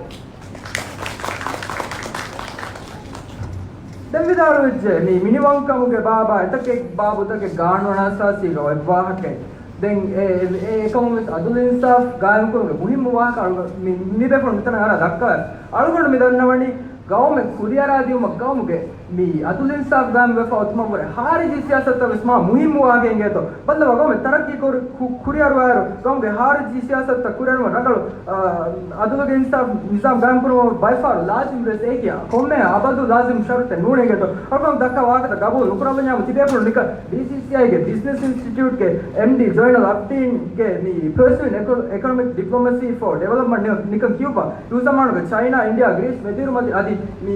ދެން ވިދާޅުވެއްޖެ މި މިނިވަންކަމުގެ ބާބާ އެތަކެއް ބާބުތަކެއް ގާނޫނާސާސީގަ އޮތް ވާހަކައެއް. ދެން އެ، އެ، އެ، އެކަމުން ވެސް އަދުލު އިންސާފް ގާއިމްކުރުމުގެ މުހިއްމު ވާހަކަ އަޅުގަ-، މި، މި ބޭފުޅުން މިތަނަށް އަރާ ދައްކަވާ. އަޅުގަނޑު މި ދަންނަވަނީ ގައުމެއް ކުރިއަރާދިއުމަށް ގައުމުގެ މި އަދުލު އިންސާފް ގާއިމްވެފަ އޮތުމަށްވުރެ ހާރިޖީ ސިޔާސަތަށް ވެސް މާ މުހިއްމު ވާހަކަ އިނގޭތޯ. ބައްލަވާ ގައުމެއް ތަރައްގީ ކުރި-، ކު-، ކުރިއަރުވާއިރު ގައުމުގެ ހާރިޖީ ސިޔާސަތަށް ކުރިއަރުވުމަށް ރަނގަޅު، އާ، އަދުލުގެ އިންސާފް ނިޒާމް ގާއިމްކުރުމަށް ބައެއްފަހަރު ލާޒިމް ވެސް އެއީކީ ކޮންމެހާ އަބަދު ލާޒިމް ޝަރުތެއް ނޫނޭ އިނގޭތޯ. އަޅުގަނޑު ދައްކާ ވާހަކަތައް ގަބޫލު ނުކުރައްވަންޏާމު ތިބޭފުޅުން ނިކަން ޑީސީސީއައިގެ ބިޒްނަސް އިންސްޓިޓިއުޓްގެ އެމްޑީ ޒޮއިނަލް އަބްދީންގެ މި ޕަރސިއުއިން އެކޮ-، އެކޮނޮމިކް ޑިޕްލޮމަސީ ފޯ ޑިވެލޮޕްމަންޓް ނިކަން ކިޔުއްވާ. ހިތު ޒަމާނުގެ ޗައިނާ، އިންޑިއާ، ގްރީސް، ވެދިއިރު މަތި އަދި މި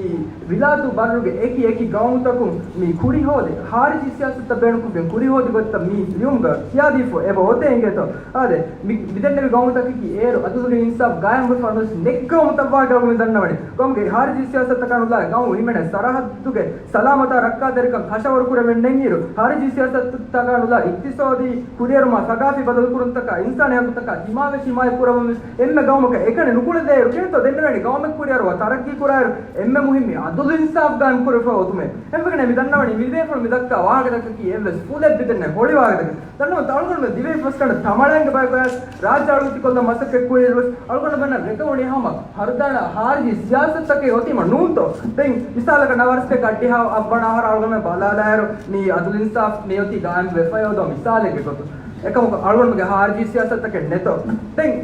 ވިލާތު ބައްރުގެ އެކި އެކި ގައުމުތަކުން މި ކުރި ހޯދި، ހާރިޖީ ސިޔާސަތަށް ބޭނުންކޮށްގެން ކުރި ހޯދި ގޮތްތައް މި ލިޔުމުގަ ކިޔާދީފަ އެބަ އޮތޭ އިނގޭތޯ. އާދެ، މި، މިދެންނެވި ގައުމުތަކަކީ އޭރު އަދުލުގެ އިންސާފް ގާއިމްވެފަ ނުވެސް ނެއްކަމު ތައްވާގަ މި ދަންނަވަނީ. ގައުމުގެ ހާރިޖީ ސިޔާސަތަކާ ނުލާ ގައުމު ހިމެނޭ ސަރަހައްދުގެ ސަލާމަތާ ރައްކާތެރިކަން ކަށަވަރު ކުރެވެން ނެތްއިރު، ހާރިޖީ ސިޔާސަތުތަކާ ނުލާ އިޤްތިޞާދީ ކުރިއެރުމާ ސަގާފީ ބަދަލުކުރުންތަކާ، އިންސާނީ ހައްގުތަކާ ދިމާވެށި ހިމާޔަތް ކުރައްވަން ވެސް އެންމެ ގައުމަކަށް އެކަނި ނުކުޅެދޭއިރު، ކިހިނެއްތޯ ދެންނެވެނީ؟ ގައުމެއް ކުރިއަރުވާ ތަރައްގީ ކުރާއިރު އެންމެ މުހިއްމީ އަދުލު އިންސާފް ގާއިމް ކުރެވިފަ އޮތުމޭ. އެހެންވެގެން މި ދަންނަވަނީ މި ބޭފުޅުން މި ދައްކާ ވާހަކަތަކަކީ އެއްވެސް ފުލެއް ބިދެންނެ ހޮޅި ވާހަކަތަކެއް. ދަންނަވަންތަ އަޅުގަނޑު ދިވެހި ފަސްގަނޑަށް ތަމަޅައިންގެ ބަޔަކު އައިސް ރާއްޖެ އަޅުވެތިކޮށްލަން މަސައްކަތް ކުރިއިރުވެސް އަޅުގަނޑުމެންނަށް ރެކެވުނީ ހަމަ ހަރުދަނާ ހާރިޖީ ސިޔާސަތުތަކެއް އޮތީމަ ނޫންތޯ؟ ދެން މިސާލަކަށް ނަވާރަސަތޭކަ އައްޑިހަ އަށްވަނަ އަހަރު އަޅުގަނޑުމެން ބަލާލާއިރު މި އަދުލު އިންސާފް މިއޮތީ ގާއިމް ވެފައި އޮތް މިސާލެއްގެ ގޮތުން. އެކަމަކު އަޅުގަނޑުމެންގެ ހާރިޖީ ސިޔާސަތުތަކެއް ނެތޯ؟ ދެން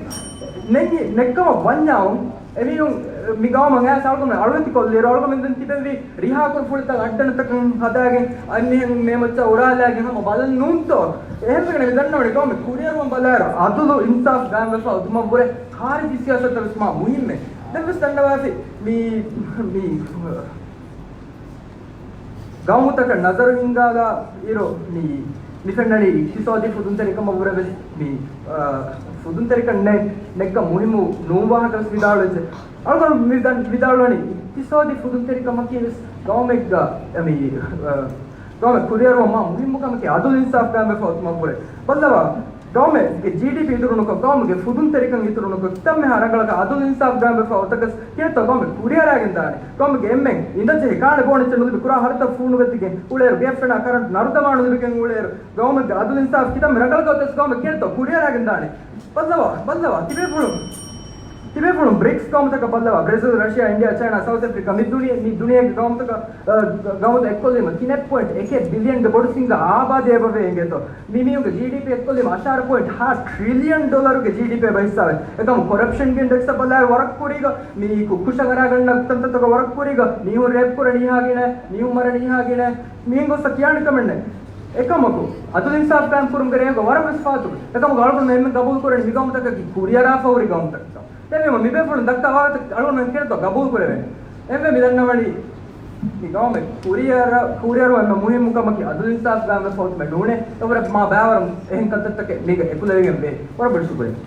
ނެތް-، ނެއްކަމަށް ވަންޏާ އެމީހުން މި ގައުމަށް އައިސް އަޅުގަނޑުމެން އަޅުވެތިކޮށްލިއިރު އަޅުގަނޑުމެން ދެން ތިބެވި ރިހާކުރު ފުޅިތައް އައްޑަނަތަކުން ހަދާގެން އަންނިހެން މޭމައްޗަށް އުރާލާގެން ހަމަ ބަލަން ނޫންތޯ؟ އެހެންވެގެން މި ދަންނަވަނީ ގައުމެއް ކުރިއަރުވަން ބަލާއިރު އަދުލު އިންސާފް ގާއިމްވެފަ އޮތުމަށްވުރެ ހާރިޖީ ސިޔާސަތަށް ވެސް މާ މުހިއްމޭ. ދެންވެސް ދަންނަވާފި މި، މި ގައުމުތަކަށް ނަޒަރު ހިންގާލާ އިރު މި، މި ފެންނަނީ އިޤްތިޞާދީ ފުދުންތެރިކަމަށްވުރެ ވެސް މި، އާ، ފުދުންތެރިކަން ނެ-، ނެއްކަން މުހިއްމު ނޫން ވާހަކަ ވެސް ވިދާޅުވެއްޖެ. އަޅުގަނޑު މި ދަން-، ވިދާޅުވަނީ އިޤްތިޞާދީ ފުދުންތެރިކަމަކީ ވެސް ގައުމެއްގަ، އެ، މި، އާ، ގައުމެއް ކުރިއަރުވަން މާ މުހިއްމު ކަމަކީ އަދުލު އިންސާފް ގާއިމްވެފަ އޮތުމަށްވުރެ. ބައްލަވާ، ގައުމެއްގެ ޖީޑީޕީ އިތުރުނުކޮށް، ގައުމުގެ ފުދުންތެރިކަން އިތުރުނުކޮށް، ކިތަންމެހާ ރަނގަޅަކަށް އަދުލު އިންސާފް ގާއިމްވެފަ އޮތަކަސް ކިހިނެއްތޯ ގައުމެއް ކުރިއަރާގެން ދާނެ؟ ގައުމުގެ އެންމެން އިނދަޖެހި ކާނެ ބޯނެއްޗެއް ނުލިބި، ކުރާ ހަރުތައް ފޫނުވެއްދިގެން އުޅޭއިރު، ގެއަށް ފެނާ ކަރަންޓު ނަރުދަމާ ނުލިބިގެން އުޅޭއިރު، ގައުމެއްގެ އަދުލު އިންސާފް ކިތަންމެ ރަނގަޅަކަށް އޮތަސް ގައުމެއް ކިހިނެއްތޯ ކުރިއަރާގެން ދާނެ؟ ބައްލަވާ، ބައްލަވާ، ތިބޭފުޅުން، ތިބޭފުޅުން ބްރިކްސް ގައުމުތަކަށް ބައްލަވާ، ބްރެޒިލް، ރަޝިޔާ، އިންޑިއާ، ޗައިނާ، ސައުތް އެފްރިކާ، މި ދުނިޔޭ، މި ދުނިޔޭގެ ގައުމުތަކަށް، އަ، ގަ-، ގައުމުތައް އެއްކޮށްލީމަ ތިނެއް ޕޮއިންޓް އެކެއް ބިލިއަންގެ ބޮޑު ސިނގާ އާބާދީ އެބަވޭ އިނގޭތޯ. މި މީހުންގެ ޖީޑީޕީ އެއްކޮށްލީމަ އަށާރަ ޕޮއިންޓް ހަ ޓްރިލިއަން ޑޮލަރުގެ ޖީޑީޕީ އެބަ ހިއްސާވޭ. އެކަމު ކޮރަޕްޝަންގެ އިންޑެކްސް ބަލާއިރު ވަރަށް ކުރީގަ މީ ކު-، ކުށަށް އަރާގަންނަ ތަންތަންތަކަށް ވަރަށް ކުރީގަ މީހުން ރޭޕް ކުރަނީ ހާގިނަ، މީހުން މަރަނީ ހާގިނަ، މީހުން ގޮއްސަ ކިޔާނެ ކަމެއް ނެތް. އެކަމަކު، އަދުލު އިންސާފް ގާއިމް ކުރުމުގެ ރޭގަ ވަރަށް ވެސް ފާތު. އެކަމަކު، އަޅުގަނޑު އެންމެ ގަބޫލު ކުރަނީ މި ގައުމުތަކަކީ ކުރިއަރާފަ ހުރި ގައުމުތަކަކަށް. ދެން މި ބޭފުޅުން ދައްކާ ވާހަކަތައް އަޅުގަނޑު ކިހިނެއްތޯ ގަބޫލު ކުރެވޭނެ. އެންމެ މި ދަންނަވަނީ މި ގައުމެއް ކުރިއަރަ-، ކުރިއަރު އެންމެ މުހިއްމު ކަމަކީ އަދުލު އިންސާފް ގާއިމްވެފަ އޮތުމެއް ނޫނޭ. އެވަރަށް މާ ބައިވަރު އެހެން ކަންތައްތަކެއް މީގަ އެކުލެވިގެން ވޭ. ވަރަށް ބޮޑަށް ޝުކުރިއްޔާ.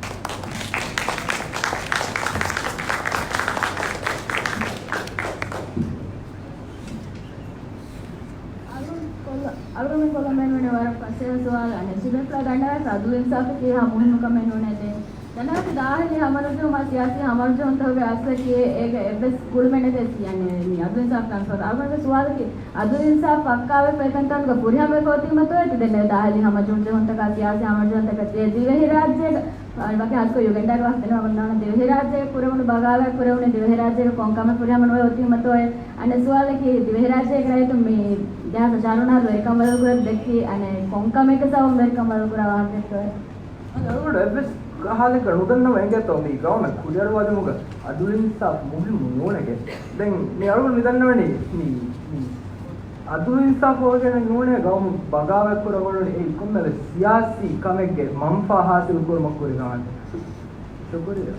އަޅުގަނޑު ކޮށްލަ-، އަޅުގަނޑު ކޮށްލަން ބޭނުންވަނީ ވަރަށް ފަސޭހަ ސުވާލެއް. އަނެއް ތިބޭފުޅާ ދަންނަވާފަ އަދުލު އިންސާފަކީ ހާ މުހިންމު ކަމެއް ނޫނޭ. ދެން ދަންނަވާފަ ދާހިލީ ހަމަނުޖެހުމާ ސިޔާސީ ހަމަނުޖެހުންތަކުގެ އަސްލަކީ އޭގެ އެއްވެސް ގުޅުމެއް ނެތޭ ސިޔާނީ މި އަދުލު އިންސާފް ކަންފަތު. އަޅުގަނޑުގެ ސުވާލަކީ އަދުލު އިންސާފް ފައްކާވެފަ އެތަންތާނގަ ފުރިހަމަވެފަ އޮތީމަތޯއޭ ދެން ދާހިލީ ހަމަނުޖެހުންތަކާ ސިޔާސީ ހަމަނުޖެހުންތަކަށް ދިވެހިރާއްޖޭގަ ވަކި ހަސްކޮށް ޔުގެންޑާގެ ވާހަކަ ދެން ވަގުން ދާނަ ދިވެހިރާއްޖޭގެ ކުރެވުނު ބަޣާވާތް ކުރެވުނީ ދިވެހިރާއްޖޭގެ ކޮން ކަމެއް ފުރިހަމަ ނުވެ އޮތީމަތޯއޭ. އަނެއް ސުވާލަކީ ދިވެހިރާއްޖޭގެ ރައްޔިތުން މި ދެހާސް އަށާރަ ވަނަ ވެރިކަން ބަދަލުކުރަން ދެއްކީ އަނެއް ކޮން ކަމެއްގެ ސަބަބުން ވެރިކަން ބަދަލުކުރާ ވާހަކައެއްތޯއޭ؟ އަދި އަޅުގަނޑު އެއްވެސް ހާލެއްގަ ނުދަންނަވަން އެނގޭތޯ މި ގައުމެއް ކުރިއަރުވާލުމުގަ އަދުލު އިންސާފް މުހިންމު ނޫނެކޭ. ދެން މި އަޅުގަނޑު މި ދަންނަވަނީ މި، މި އަދުލު އިންސާފު ހޯދަން ނޫނޭ ގައުމު ބަޣާވާތް ކުރަން އުޅުނު އެއީ ކޮންމެވެސް ސިޔާސީ ކަމެއްގެ މަންފާ ހާސިލް ކުރުމަށް ކުރި ގަމާން. ޝުކުރިއްޔާ.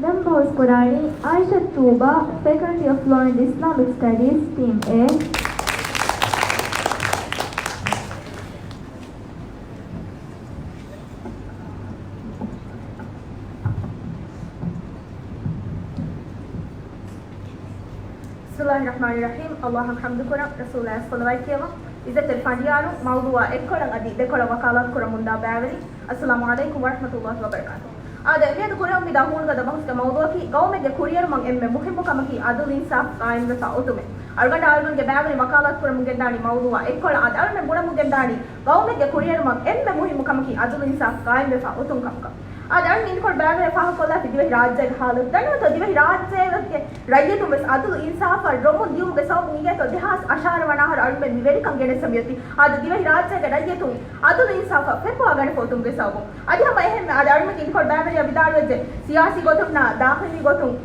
ދެން ބަހުސް ކުރާނީ އާއިޝަތު ތޫބާ، Faculty of Law and Islamic Studies, Team A. بسم الله الرحمن الرحيم. ﷲ އަށް ޙަމްދު ކުރަން، ރަސޫލާއަށް ޞަލަވާތް ކިޔަވަން. ޢިއްޒަތްތެރި ފަނޑިޔާރުން، މައުޟޫޢާ އެއްކޮޅަށް އަދި ދެކޮޅަށް ވަކާލާތު ކުރަމުންދާ ބައިވެރިން، އައްސަލާމު ޢަލައިކުމް ވަރަޙްމަތުﷲ ވަބަރަކާތުހު. އާދެ، މިއަދު ކުރެވެމުންދާ ހޫނުގަދަ ބަހުސްގެ މައުޟޫޢަކީ ގައުމެއްގެ ކުރިއެރުމަށް އެންމެ މުހިއްމު ކަމަކީ ޢަދުލު އިންސާފު ޤާއިމްވެފަ އޮތުމޭ. އަޅުގަނޑާ އަޅުގަނޑުގެ ބައިވެރިން ވަކާލާތު ކުރަމުން ގެންދާނީ މައުޟޫޢާ އެއްކޮޅަށް. އާދެ، އަޅުގަނޑު ބުނަމުން ގެންދާނީ ގައުމެއްގެ ކުރިއެރުމަށް އެންމެ މުހިއްމު ކަމަކީ ޢަދުލު އިންސާފު ޤާއިމްވެފަ އޮތުން ކަމަކަށް. އާދެ، އަޅުގަނޑު އިންކޮޅު ބައިވެރި ފާހަގަކޮށްލާފި ދިވެހި ރާއްޖޭގެ ހާލަތު. ދަންނަވަތޯ ދިވެހި ރާއްޖޭގެ ރައްޔިތުން ވެސް އަދުލު އިންސާފަށް ރޮމުން ދިޔުމުގެ ސަބަބުން އިނގޭތޯ ދެހާސް އަށާރަ ވަނަ އަހަރު އަޅުގަނޑު މި ވެރިކަން ގެނެސް މިއޮތީ. އާދެ، ދިވެހި ރާއްޖޭގެ ރައްޔިތުން އަދުލު އިންސާފަށް ފެއްކުވާގަނެފަ އޮތުމުގެ ސަބަބުން. އަދި ހަމަ އެހެންމެ އާދެ، އަޅުގަނޑު އިންކޮޅު ބައިވެރިޔާ ވިދާޅުވެއްޖެ، ސިޔާސީ ގޮތުންނާ ދާޚިލީ ގޮތުން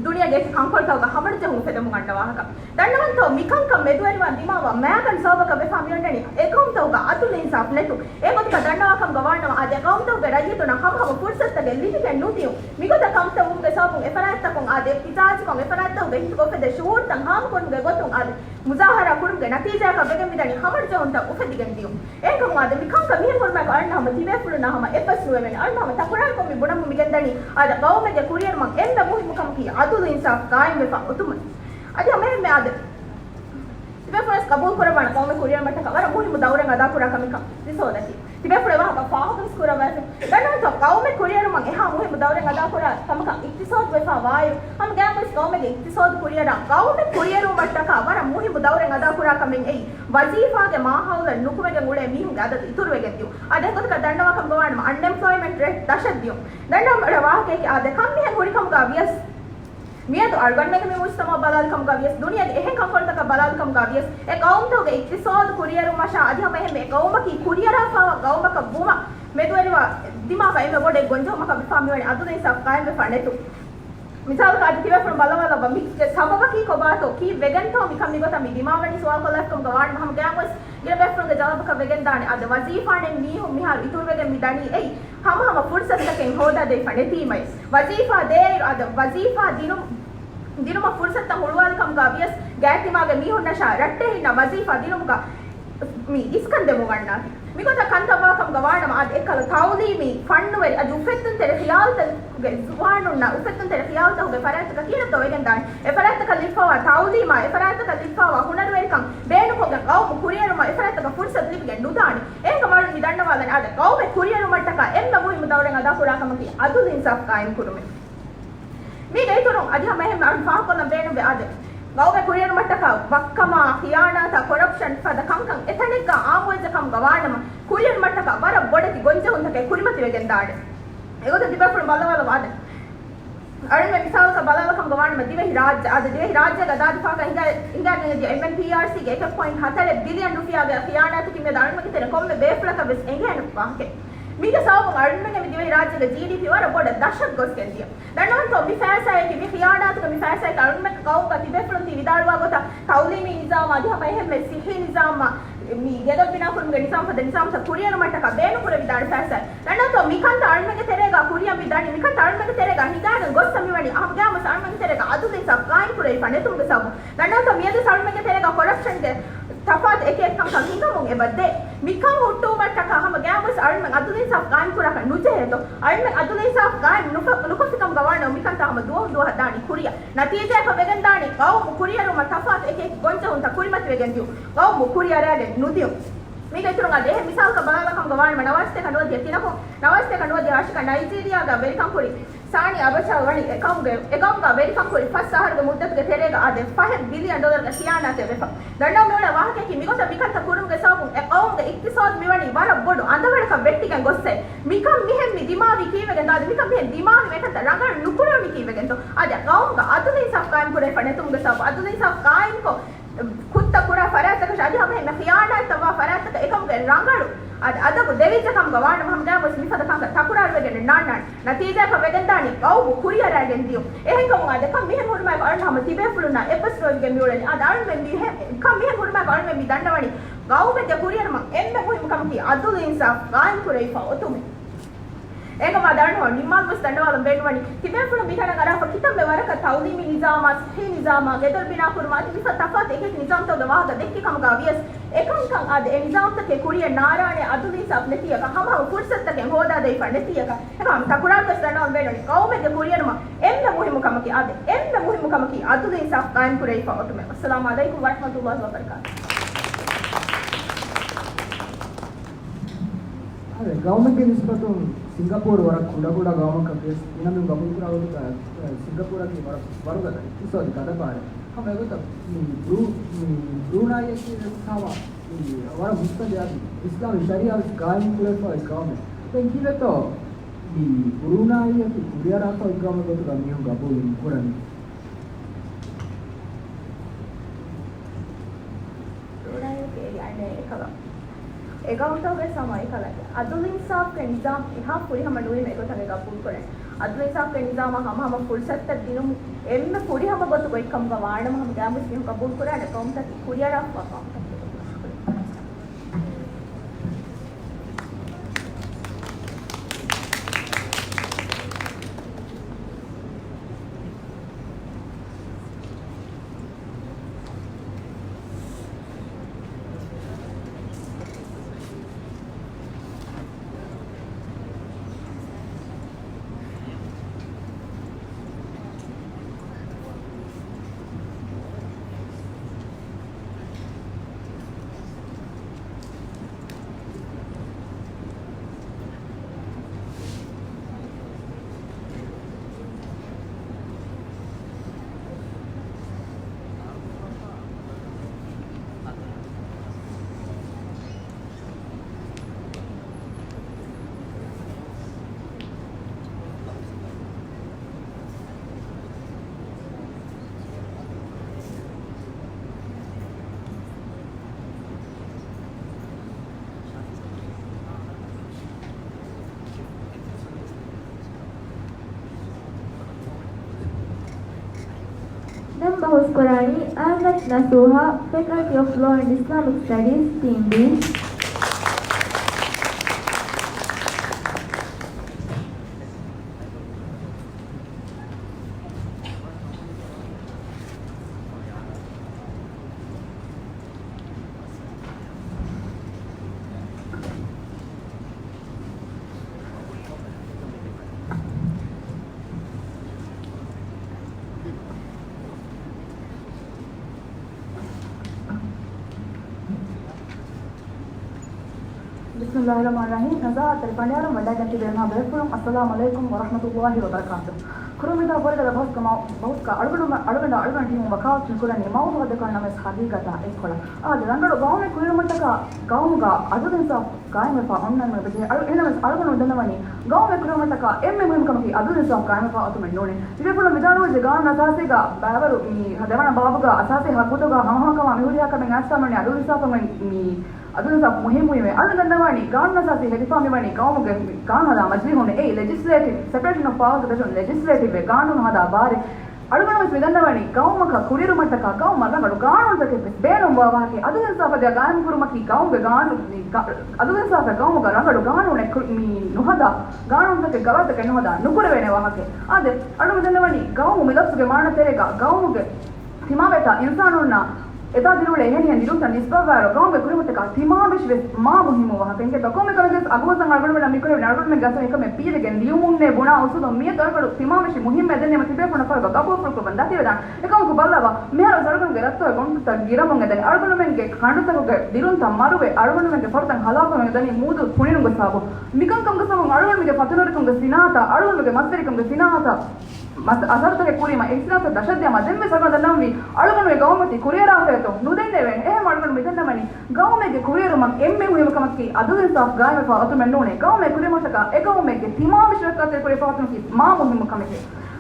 ދުނިޔޭގެ އެކި ކަންކޮޅުތަކުގަ ހަމަނުޖެހުން އުފެދެމުން ގަންނަ ވާހަކަ. ދަންނަވަންތޯ، މިކަންކަން މެދުވެރިވާން ދިމާވާ މައިގަނޑު ސަބަބަކަށް ވެފާ މިއޮންނަނީ އެ ގައުމުތަކުގަ އަދުލު އިންސާފު ނެތުން. އެ ގޮތުގަ ދަންނަވާކަމުގަ ވާނަމަ، އާދެ، އެ ގައުމުތަކުގެ ރައްޔިތުންނަށް ހަމަހަމަ ފުރުސަތުތަކެއް ލިބިގެން ނުދިޔުން. މިގޮތަށް ކަންތައް ވުމުގެ ސަބަބުން އެ ފަރާތްތަކުން އާދެ، އިޙްތިޖާޖުކޮށް އެ ފަރާތްތަކުގެ ހިތުގަ އުފެދޭ ޝުޢޫރުތައް ހާމަކުރުމުގެ ގޮތުން އާދެ، މުޒާހަރާ ކުރުމުގެ ނަތީޖާއަކަށް ވެގެން މިދަނީ ހަމަނުޖެހުންތައް އުފެދިގެން ދިޔުން. އެހެންކަމުން އާދެ، މިކަންކަން މިހެން ކުރުމާއެކު އަޅަންނަށް ހަމަ ތިބޭފުޅުންނާ ހަމަ އެއްބަސް ނުވެވޭނެ. އަޅަން ހަމަ ތަކުރާރުކޮށް މި ބުނަމުން މިގެންދަނީ އާދެ، ގައުމެއްގެ ކުރިއެރުމަށް އެންމެ މުހިއްމު ކަމަކީ އަދުލު އިންސާފު ޤާއިމްވެފަ އޮތުމުން. އަދި ހަމަ އެހެންމެ އާދެ، ތިބޭފުޅުން ވެސް ޤަބޫލު ކުރައްވާނެ ގައުމެއް ކުރިއަރުމަށްޓަކާ ވަރަށް މުހިއްމު ދައުރެއް އަދާކުރާ ކަމެއްކަން އިޤްތިޞާދަކީ. ތިބޭފުޅުން ވާހަކަ ފާހަގަވެސް ކުރައްވާފި. ދަންނަވަންތޯ، ގައުމެއް ކުރިއެރުމަށް އެހާ މުހިއްމު ދައުރެއް އަދާކުރާ ކަމަކަށް އިޤްތިޞާދު ވެފާ ވާއިރު، ހަމަ ގައިމުވެސް ގައުމެއްގެ އިޤްތިޞާދު ކުރިއަރާ ގައުމެއް ކުރިއެރުމަށްޓަކާ ވަރަށް މުހިއްމު ދައުރެއް އަދާކުރާ ކަމެއް އެއީ، ވަޒީފާގެ މާހައުލަށް ނުކުމެގެން އުޅޭ މީހުންގެ އަދަދު އިތުރުވެގެން ދިޔުން. އާދެ، އެގޮތަކަށް ދަންނަވާކަމުގަ ވާނަމަ އަންއެމްޕްލޯއިމެންޓް ރޭޓް ދަށަށް ދިޔުން. ދަންނަވާ ވާހަކައަކީ އާދެ، ކަންމިހެން ހުރިކަމުގަ ވިޔަސް، މިއަދު އަޅުގަނޑުމެންގެ މި މުޖްތަމަޢަށް ބަލާލިކަމުގަ ވިޔަސް، ދުނިޔޭގެ އެހެން ކަންކޮޅުތަކަށް ބަލާލިކަމުގަ ވިޔަސް، އެ ގައުމުތަކުގެ އިޤްތިޞާދު ކުރިއެރުމަށާ އަދި ހަމަ އެހެންމެ އެ ގައުމަކީ ކުރިއަރާފައިވާ ގައުމަކަށް ވުމަށް މެދުވެރިވާ ދިމާވާ އެންމެ ބޮޑު އެއް ގޮންޖެހުމަކަށް ވެފާ މިވަނީ އަދުލު އިންސާފު ޤާއިމްވެފަ ނެތުން. މިސާލަކަށް އަދި ތިބޭފުޅުން ބައްލަވާލައްވާ މި ސަބަބަކީ ކޮބާތޯ؟ ކީއްވެގެންތޯ މިކަން މިގޮތަށް މި ދިމާވަނީ ސުވާލުކޮށްލާފިކަމުގަ ވާނަމަ ހަމަ ގައިމުވެސް ގިނަ ބޭފުޅުންގެ ޖަވާބަކަށް ވެގެންދާނެ. އާދެ، ވަޒީފާ ނެތް މީހުން މިހާރު އިތުރުވެގެން މި ދަނީ އެއީ ހަމަހަމަ ފުރުސަތުތަކެއް ހޯދާދެވިފަ ނެތީމައި. ވަޒީފާ ދޭއިރު އާދެ، ވަޒީފާ ދިނު-، ދިނުމަށް ފުރުސަތުތައް ހުޅުވާލިކަމުގަ ވިޔަސް ގާތް ތިމާގެ މީހުންނަށާ ރައްޓެހިންނަށް ވަޒީފާ ދިނުމުގަ މި އިސްކަން ދެމުން އަންނާތީ. މިގޮތަށް ކަންތައްވާކަމުގަ ވާނަމަ، އަދި އެއްކަލަ ތައުލީމީ ފަންނުވެރި، އަދި އުފެއްދުންތެރި ޚިޔާލުތަކުގެ ޒުވާނުންނަށް، އުފެއްދުންތެރި ޚިޔާލުތަކުގެ ފަރާތްތަކަށް ކިހިނެއްތޯ ވެގެންދާނެ؟ އެ ފަރާތްތަކަށް ލިބިފައިވާ ތައުލީމާ، އެ ފަރާތްތަކަށް ލިބިފައިވާ ހުނަރުވެރިކަން ބޭނުންކޮށްގެން ޤައުމު ކުރިއެރުމަށް އެ ފަރާތްތަކަށް ފުރުޞަތު ލިބިގެން ނުދާނެ. އެހެންކަމުން މި ދަންނަވާލަން އާދެ، ޤައުމެއް ކުރިއެރުމަށްޓަކާ އެންމެ މުހިއްމު ދައުރެއް އަދާކުރާ ކަމަކީ ޢަދުލު އިންސާފު ޤާއިމް ކުރުމެވެ. މީގެ އިތުރުން އަދި ހަމަ އެހެން އަޅުން ފާހަގަކޮށްލަން ބޭނުންވޭ އާދެ، ޤައުމެއް ކުރިއެރުމަށްޓަކާ ވައްކަމާ، ޚިޔާނާތާ، ކޮރަޕްޝަން ފަދަ ކަންކަން އެތަނެއްގަ އާއްމުވެއްޖެ ކަމުގަ ވާނަމަ، ކުރިއެރުމަށްޓަކާ ވަރަށް ބޮޑެތި ގޮންޖެހުންތަކެއް ކުރިމަތިވެގެންދާނެ. އެގޮތަށް ތިބޭފުޅުން ބައްލަވާލަމާ އާދެ، އަޅުންމެ މިސާލަކަށް ބަލާލަކަމުގަ ވާނަމަ، ދިވެހި ރާއްޖެ، އާދެ، ދިވެހި ރާއްޖޭގަ ދާދި ފާކަށް ހިނގާ، ހިނގާގެން އެދިޔަ އެމްއެންޕީއާރްސީގެ އެކެއް ޕޮއިންޓް ހަތަރެއް ބިލިއަން ރުފިޔާގެ ޚިޔާނާތަކީ މިއަދު އަޅުންމެގެ ތެރެ ކޮންމެ ބޭފުޅަކަށް ވެސް އެނގޭނެ ވާހަކަ. މީގެ ސަބަބުން އަޅުންމެންގެ މި ދިވެހި ރާއްޖޭގެ ޖީޑީޕީ ވަރަށް ބޮޑަށް ދަށަށް ގޮސްގެން ދިޔަ. ދަންނަވަންތޯ މި ފައިސާއަކީ، މި ޚިޔާނާތުގެ މި ފައިސާއަކީ އަޅުންމެން ޤައުމުގަ ތިބޭފުޅުން ތި ވިދާޅުވާ ގޮތަށް ތައުލީމީ ނިޒާމާ، އަދި ހަމަ އެހެންމެ ސިއްހީ ނިޒާމާ، މި ގެދޮރު ބިނާކުރުމުގެ ނިޒާމް ފަދަ ނިޒާމްތައް ކުރިއެރުމަށްޓަކާ ބޭނުންކުރެވިދާނެ ފައިސާ. ދަންނަވަންތޯ މިކަންތައް އަޅުމެންގެ ތެރޭގަ ކުރިއަށް މި ދަނީ، މިކަންތައް އަޅުމެންގެ ތެރޭގަ ހިނގާގެން ގޮއްސަ މިވަނީ، އަހަމުގެ މަސް އަޅުމެންގެ ތެރޭގަ އަދުލު އިންސާފް ޤާއިމް ކުރެވިފަ ނެތުމުގެ ސަބަބުން. ދަންނަވަންތޯ މިއަދު އަޅުމެންގެ ތެރޭގަ ކޮރަޕްޝަންގެ ތަފާތު އެކި އެކިކަންކަން ހިނގަމުން އެބަ ދޭ. މިކަން ހުއްޓުވުމަށްޓަކާ ހަމަ ގައިމުވެސް އަޅުމެން އަދުލު އިންސާފް ޤާއިމް ކުރާކަށް ނުޖެހޭތޯ؟ އަޅުމެން އަދުލު އިންސާފް ޤާއިމް ނުފަ-، ނުކޮށްފިކަމުގަ ވާނަމަ މިކަންތައް ހަމަ ދުވަހު ދުވަހަށް ދާނީ ކުރިއަށް. ނަތީޖާއަކަށް ވެގެންދާނީ ޤައުމު ކުރިއެރުމަށް ތަފާތު އެކި އެކި ގޮންޖެހުންތައް ކުރިމަތިވެގެން ދިޔުން. ޤައުމު ކުރިއަރާގެން ނުދިޔުން. މީގެ އިތުރުން އަދި އެހެން މިސާލަކަށް ބަލާލަކަމުގަ ވާނަމަ، ނަވާސްތޭކަ ނުވަދިހަ ތިނަކު، ނަވާސްތޭކަ ނުވަދިހަ އަށަކަށް ނައިޖީރިޔާގަ ވެރިކަން ކުރި ސާނި އަބަޗާ ވަނީ އެ ޤައުމުގެ، އެ ޤައުމުގަ ވެރިކަން ކުރި ފަސް އަހަރުގެ މުއްދަތުގެ ތެރޭގަ އާދެ، ފަހެއް ބިލިއަން ޑޮލަރުގެ ޚިޔާނާތެއް ވެފަ. ދަންނަވަން މިއުޅޭ ވާހަކަޔަކީ މިގޮތަށް މިކަންތައް ކުރުމުގެ ސަބަބުން އެ ޤައުމުގެ އިޤްތިޞާދު މިވަނީ ވަރަށް ބޮޑު އަނދަވަޅަކަށް ވެއްޓިގެން ގޮއްސައި. މިކަން މިހެން މި ދިމާވީ ކީއްވެގެން ދާދެ؟ މިކަން މިހެން ދިމާވީ މިކަންތައް ރަނގަޅު ނުކުރެވުނީ ކީއްވެގެންތޯ؟ އާދެ، ޤައުމުގަ އަދުލު އިންސާފް ޤާއިމް ކުރެވިފަ ނެތުމުގެ ސަބަބުން އަދުލު އިންސާފް ޤާއިމްކޮށް، ކުށްތައް ކުރާ ފަރާތްތަކަށް އަދި ހަމަ އެންމެ ޚިޔާނާތްތައް ވާ ފަރާތްތަކަށް އެކަމުގެ ރަނގަޅު އަދަ-، އަދަބު ދެވިއްޖެ ކަމުގަ ވާނަމަ ހަމަ ގައިމުވެސް މިފަދަ ކަންކަން ތަކުރާރުވެގެން ނާންނާނެ. ނަތީޖާއަކަށް ވެގެންދާނީ ޤައުމު ކުރިއަރާގެން ދިޔުން. އެހެންކަމުން އާދެ، ކަން މިހެން ހުރިމާއެކު އަޅުން ހަމަ ތިބޭފުޅުންނާ އެއްބަސްވެވިގެން މިއުޅެނީ. އާދެ، އަޅުންމެން މި ހެ-، ކަން މިހެން ހުރިމާއެކު އަޅުންމެން މި ދަންނަވަނީ ޤައުމެއްގެ ކުރިއެރުމަށް އެންމެ މުހިއްމު ކަމަކީ އަދުލު އިންސާފް ޤާއިމް ކުރެވިފަ އޮތުމޭ. އެކަމާ ދަންނަވަން ނިންމާލުމަސް ދަންނަވާލަން ބޭނުންވަނީ، ތިބޭފުޅުން މިތަނަށް އަރާފަ ކިތަންމެ ވަރަކަށް ތައުލީމީ ނިޒާމާ، ސިއްހީ ނިޒާމާ، ގެދޮރު ބިނާކުރުމާ އަދި މިފަދަ ތަފާތު އެކި އެކި ނިޒާމްތަކުގެ ވާހަކަ ދެއްކި ކަމުގަ ވިޔަސް، އެކަންކަން އާދެ، އެ ނިޒާމްތަކެއް ކުރިއަށް ނާރާނެ، އަދުލު އިންސާފް ނެތިއަކަށް، ހަމަހަމަ ފުރުސަތުތަކެއް ހޯދާދެވިފަ ނެތިއަކަށް. އެކަމަ ތަކުރާރުވެސް ދަންނަވަން ބޭނުންވަނީ، ޤައުމެއްގެ ކުރިއެރުމަށް އެންމެ މުހިއްމު ކަމަކީ އާދެ، އެންމެ މުހިއްމު ކަމަކީ އަދުލު އިންސާފް ޤާއިމް ކުރެވިފަ އޮތުމޭ. އައްސަލާމު ޢަލައިކުމް ވަރަޙްމަތުﷲ ވަބަރަކާތުހު. އާދެ، ޤައުމެއްގެ ނިސްބަތުން ސިންގަޕޫރު ވަރަށް ކުޑަކުޑަ ޤައުމަކަށް ވިޔަސް، ގިނަ މީހުން ގަބޫލުކުރާ ގޮތުގަ، ސިންގަޕޫރަކީ ވަރަށް ވަރުގަދަ އިޤްތިޞާދީ ގަދަފަހަރެއް. ހަމަ އެގޮތަށް މި ބްރޫ-، މި ބްރޫނައިއަކީ ވެސް ހަމަ މި ވަރަށް މުއްސަނދި އަދި އިސްލާމީ ޝަރީޢަތް ވެސް ޤާއިމް ކުރެވިފައި ޤައުމެއް. ދެން ކީއްވެތޯ މި ބްރޫނައިއަކީ ކުރިއަރާފައި ޤައުމެއް ގޮތުގަ މީހުން ގަބޫލު ނުކުރަނީ؟ ބްރޫނައިއަކީ އެ އަނެއް އެކަލަ. އެ ޤައުމުތަކުގެ ސަމާ އެކަލަ. އަދުލު އިންސާފްގެ ނިޒާމް އެހާ ފުރިހަމަ ނުވީމަ އެގޮތަށް ގަބޫލުކުރޭ. އަދުލު އިންސާފްގެ ނިޒާމަށް ހަމަހަމަ ފުރުސަތުތައް ދިނުން އެންމެ ފުރިހަމަ ގޮތުގައި ކަމުގަ ވާނަމަ ހަމަ ގައިމުވެސް މީހުން ގަބޫލުކުރާނެ ޤައުމުތަކީ ކުރިއަރާފަ ޤައުމުތަކެއް. ދެން ބަހުސްކުރާނީ އަޙްމަދު ނަޞޫހާ، ފެކަލްޓީ އޮފް ލޯ އެންޑް އިސްލާމިކް ސްޓަޑީޒް، ޓީމް ބީ. ބިސްމިއްލާހި ރަޙްމާނި ރަޙީމް. ނަޒާހަތްތެރި ފަނޑިޔާރުން ވަޑައިގެން ތިބޭނުން ބޭފުޅުން، އައްސަލާމު ޢަލައިކުމް ވަރަޙްމަތުﷲި ވަބަރަކާތު. ކުރިން ވިދާޅުވެފަ ބަހުސްގަ މަ-، ބަހުސްގަ އަޅުގަނޑު، އަޅުގަނޑާ އަޅުގަނޑު ޓީމުން ވަކާލަތުން ކުރަނީ މައުޟޫޢަށް ދެކޮޅަށް ނަމަވެސް ހަގީގަތާ އެއްކޮޅަށް. އާދެ، ރަނގަޅު ގައުމެއް ކުރިއެރުމަށްޓަކާ ގައުމުގަ އަދުލު އިންސާފު ގާއިމްވެފަ އޮންނަން މި ބެހޭ. އަޅު-، އެހެންނަމަވެސް އަޅުގަނޑު ދަންނަވަނީ ގައުމެއް ކުރިއެރުމަށްޓަކާ އެންމެ މުހިންމު ކަމަކީ އަދުލު އިންސާފު ގާއިމްވެފަ އޮތުމެއް ނޫނޭ. ތިބޭފުޅުން ވިދާޅުވެއްޖެ ގާނޫނު އަސާސީގަ ބައިވަރު މި ދެވަނަ ބާބުގަ އަސާސީ ޙައްޤުތަކުގަ ހަމަހަމަކަމާ މިހުރިހާ ކަމެއް އައިސްފަ މިވަނީ އަދުލު އިންސާފު މި އަދުލު އިންސާފު މުހިންމުވީމޭ. އަޅުގަނޑު ދަންނަވަނީ ގާނޫނު އަސާސީ ހެދިފަ މިވަނީ ގައުމުގެ ގާނޫނު ހަދާ މަޖިލީހުން އެއީ ލެޖިސްލޭޓިވް، ސެޕަރޭޝަން އޮފް ޕަވާސްގެ ދަށުން ލެޖިސްލޭޓިވް ގާނޫނު ހަދާ ބާރެއް. އަޅުގަނޑު ވެސް މިދަންނަވަނީ ގައުމަކަށް ކުރިއެރުމަށްޓަކާ ގައުމަށް ރަނގަޅު ގާނޫނުތަކެއް ވެސް ބޭނުންވާ ވާހަކަ. އަދުލު އިންސާފަށް ގާއިމް ކުރުމަކީ ގައުމުގެ ގާނޫނު، މި ގަ-، އަދުލު އިންސާފަށް ގައުމުގަ ރަނގަޅު ގާނޫނެއް ކު-، މި ނުހަދާ، ގާނޫނުތަކެއް ގަވާއިދުތަކެއް ނުހަދާ ނުކުރެވޭނެ ވާހަކަ. އާދެ، އަޅުގަނޑު ދަންނަވަނީ ގައުމު މި ލަފްޒުގެ މާނަ ތެރޭގަ ގައުމުގެ ތިމާވެތާ އިންސާނުންނާ އެތާ ދިރިއުޅޭ އެހެނިހެން ދިރުންތައް ނިސްބަތްވާއިރު، ގައުމުގެ ކުރިމަތަކާ ތިމާވެށި ވެސް މާ މުހިއްމު ވާހަކަ. އެނގޭތޯ ކޮންމެ ކަމެއް ވެސް އަގުވަސް އަޅުގަނޑުމެންނަށް މިކުރެވެނީ އަޅުގަނޑުމެންގެ އަސަރު އެކަމެއް ބީލެގެން ލިޔުމުންނޭ ބުނާ އުސޫލުން މިއަދު އަޅުގަނޑު ތިމާވެށި މުހިއްމު އެދެންނެވި ތިބޭފުޅުންނަށް ފަހުގަ ގަބޫލުކުރައްވަން ދަތިވެދާނެ. އެކަމަކު ބައްލަވާ، މިހާރު ވެސް އަޅުގަނޑުގެ ރައްތުގަ ގޮނޑުތައް ގިރަމުން އެދެނީ، އަޅުގަނޑުމެންގެ ކަނޑުތަކުގެ ދިރުންތައް މަރުވެ، އަޅުގަނޑުމެންގެ ފަރުތައް ހަލާކުވެމުން އެދެނީ މޫދު ފުނިނުމުގެ ސަބަބުން. މިކަންކަމުގެ ސަބަބުން އަޅުގަނޑުމެންގެ ފަތުނުވެރިކަމުގެ ސިނާއަތާ، އަޅުގަނޑުމެންގެ މަސްވެރިކަމުގެ ސިނާއަތާ މަސް އަސަރުތަކެއް ކުރީމަ، އެ ސިނާއަތަށް ދަށަށްދިޔަމާ ދެންވެސް އަޅުގަނޑު ދަންނަވަންވީ އަޅުގަނޑުގެ ގައުމަކީ ކުރިއަރާފައޭތޯ؟ ނުދެންނެވޭނެ. އެހެން އަޅުގަނޑު މިދަންނަވަނީ ގައުމެއްގެ ކުރިއެރުމަށް އެންމެ މުހިއްމު ކަމަކީ އަދުލު އިންސާފު ގާއިމްވެފަ އޮތުމެއް ނޫނޭ. ގައުމެއް ކުރިއެރުމަށްޓަކާ އެ ގައުމެއްގެ ތިމާވެށި ރައްކާތެރި ކުރި ފަހަތުން މާ މުހިއްމު ކަމެކޭ.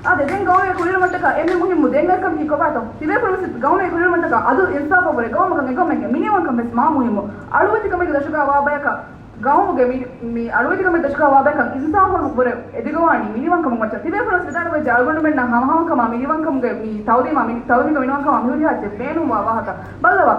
އާދެ، ދެން ގައުމެއް ކުރިއެރުމަށްޓަކާ އެންމެ މުހިއްމު ދެން އޮތް ކަމަކީ ކޮބާތޯ؟ ތިބޭފުޅުން ވެސް ގައުމެއް ކުރިއެރުމަށްޓަކާ އަދުލު އިންސާފަށްވުރެ ގައުމަކަށް އެ ގައުމެއްގެ މިނިވަންކަން ވެސް މާ މުހިއްމު. އަޅުވެތިކަމެއްގެ ދަށުގަ ވާ ބަޔަކަށް ގައުމުގެ މި، މި އަޅުވެތިކަމެއް ދަށުގަ ވާ ބަޔަކަށް އިންސާފަށްވުރެ އެދިގަވާނީ މިނިވަންކަމުން މައްޗަށް. ތިބޭފުޅުން ވިދާޅުވެއްޖެ އަޅުގަނޑުމެންނަށް ހަމަހަމަކަމާ މިނިވަންކަމުގެ މި ތައުލީމާ މި ތައުލީމުގެ މިނިވަންކަމާ މިހުރިހާ އެއްޗެއް ބޭނުންވާ ވާހަކަ. ބައްލަވާ،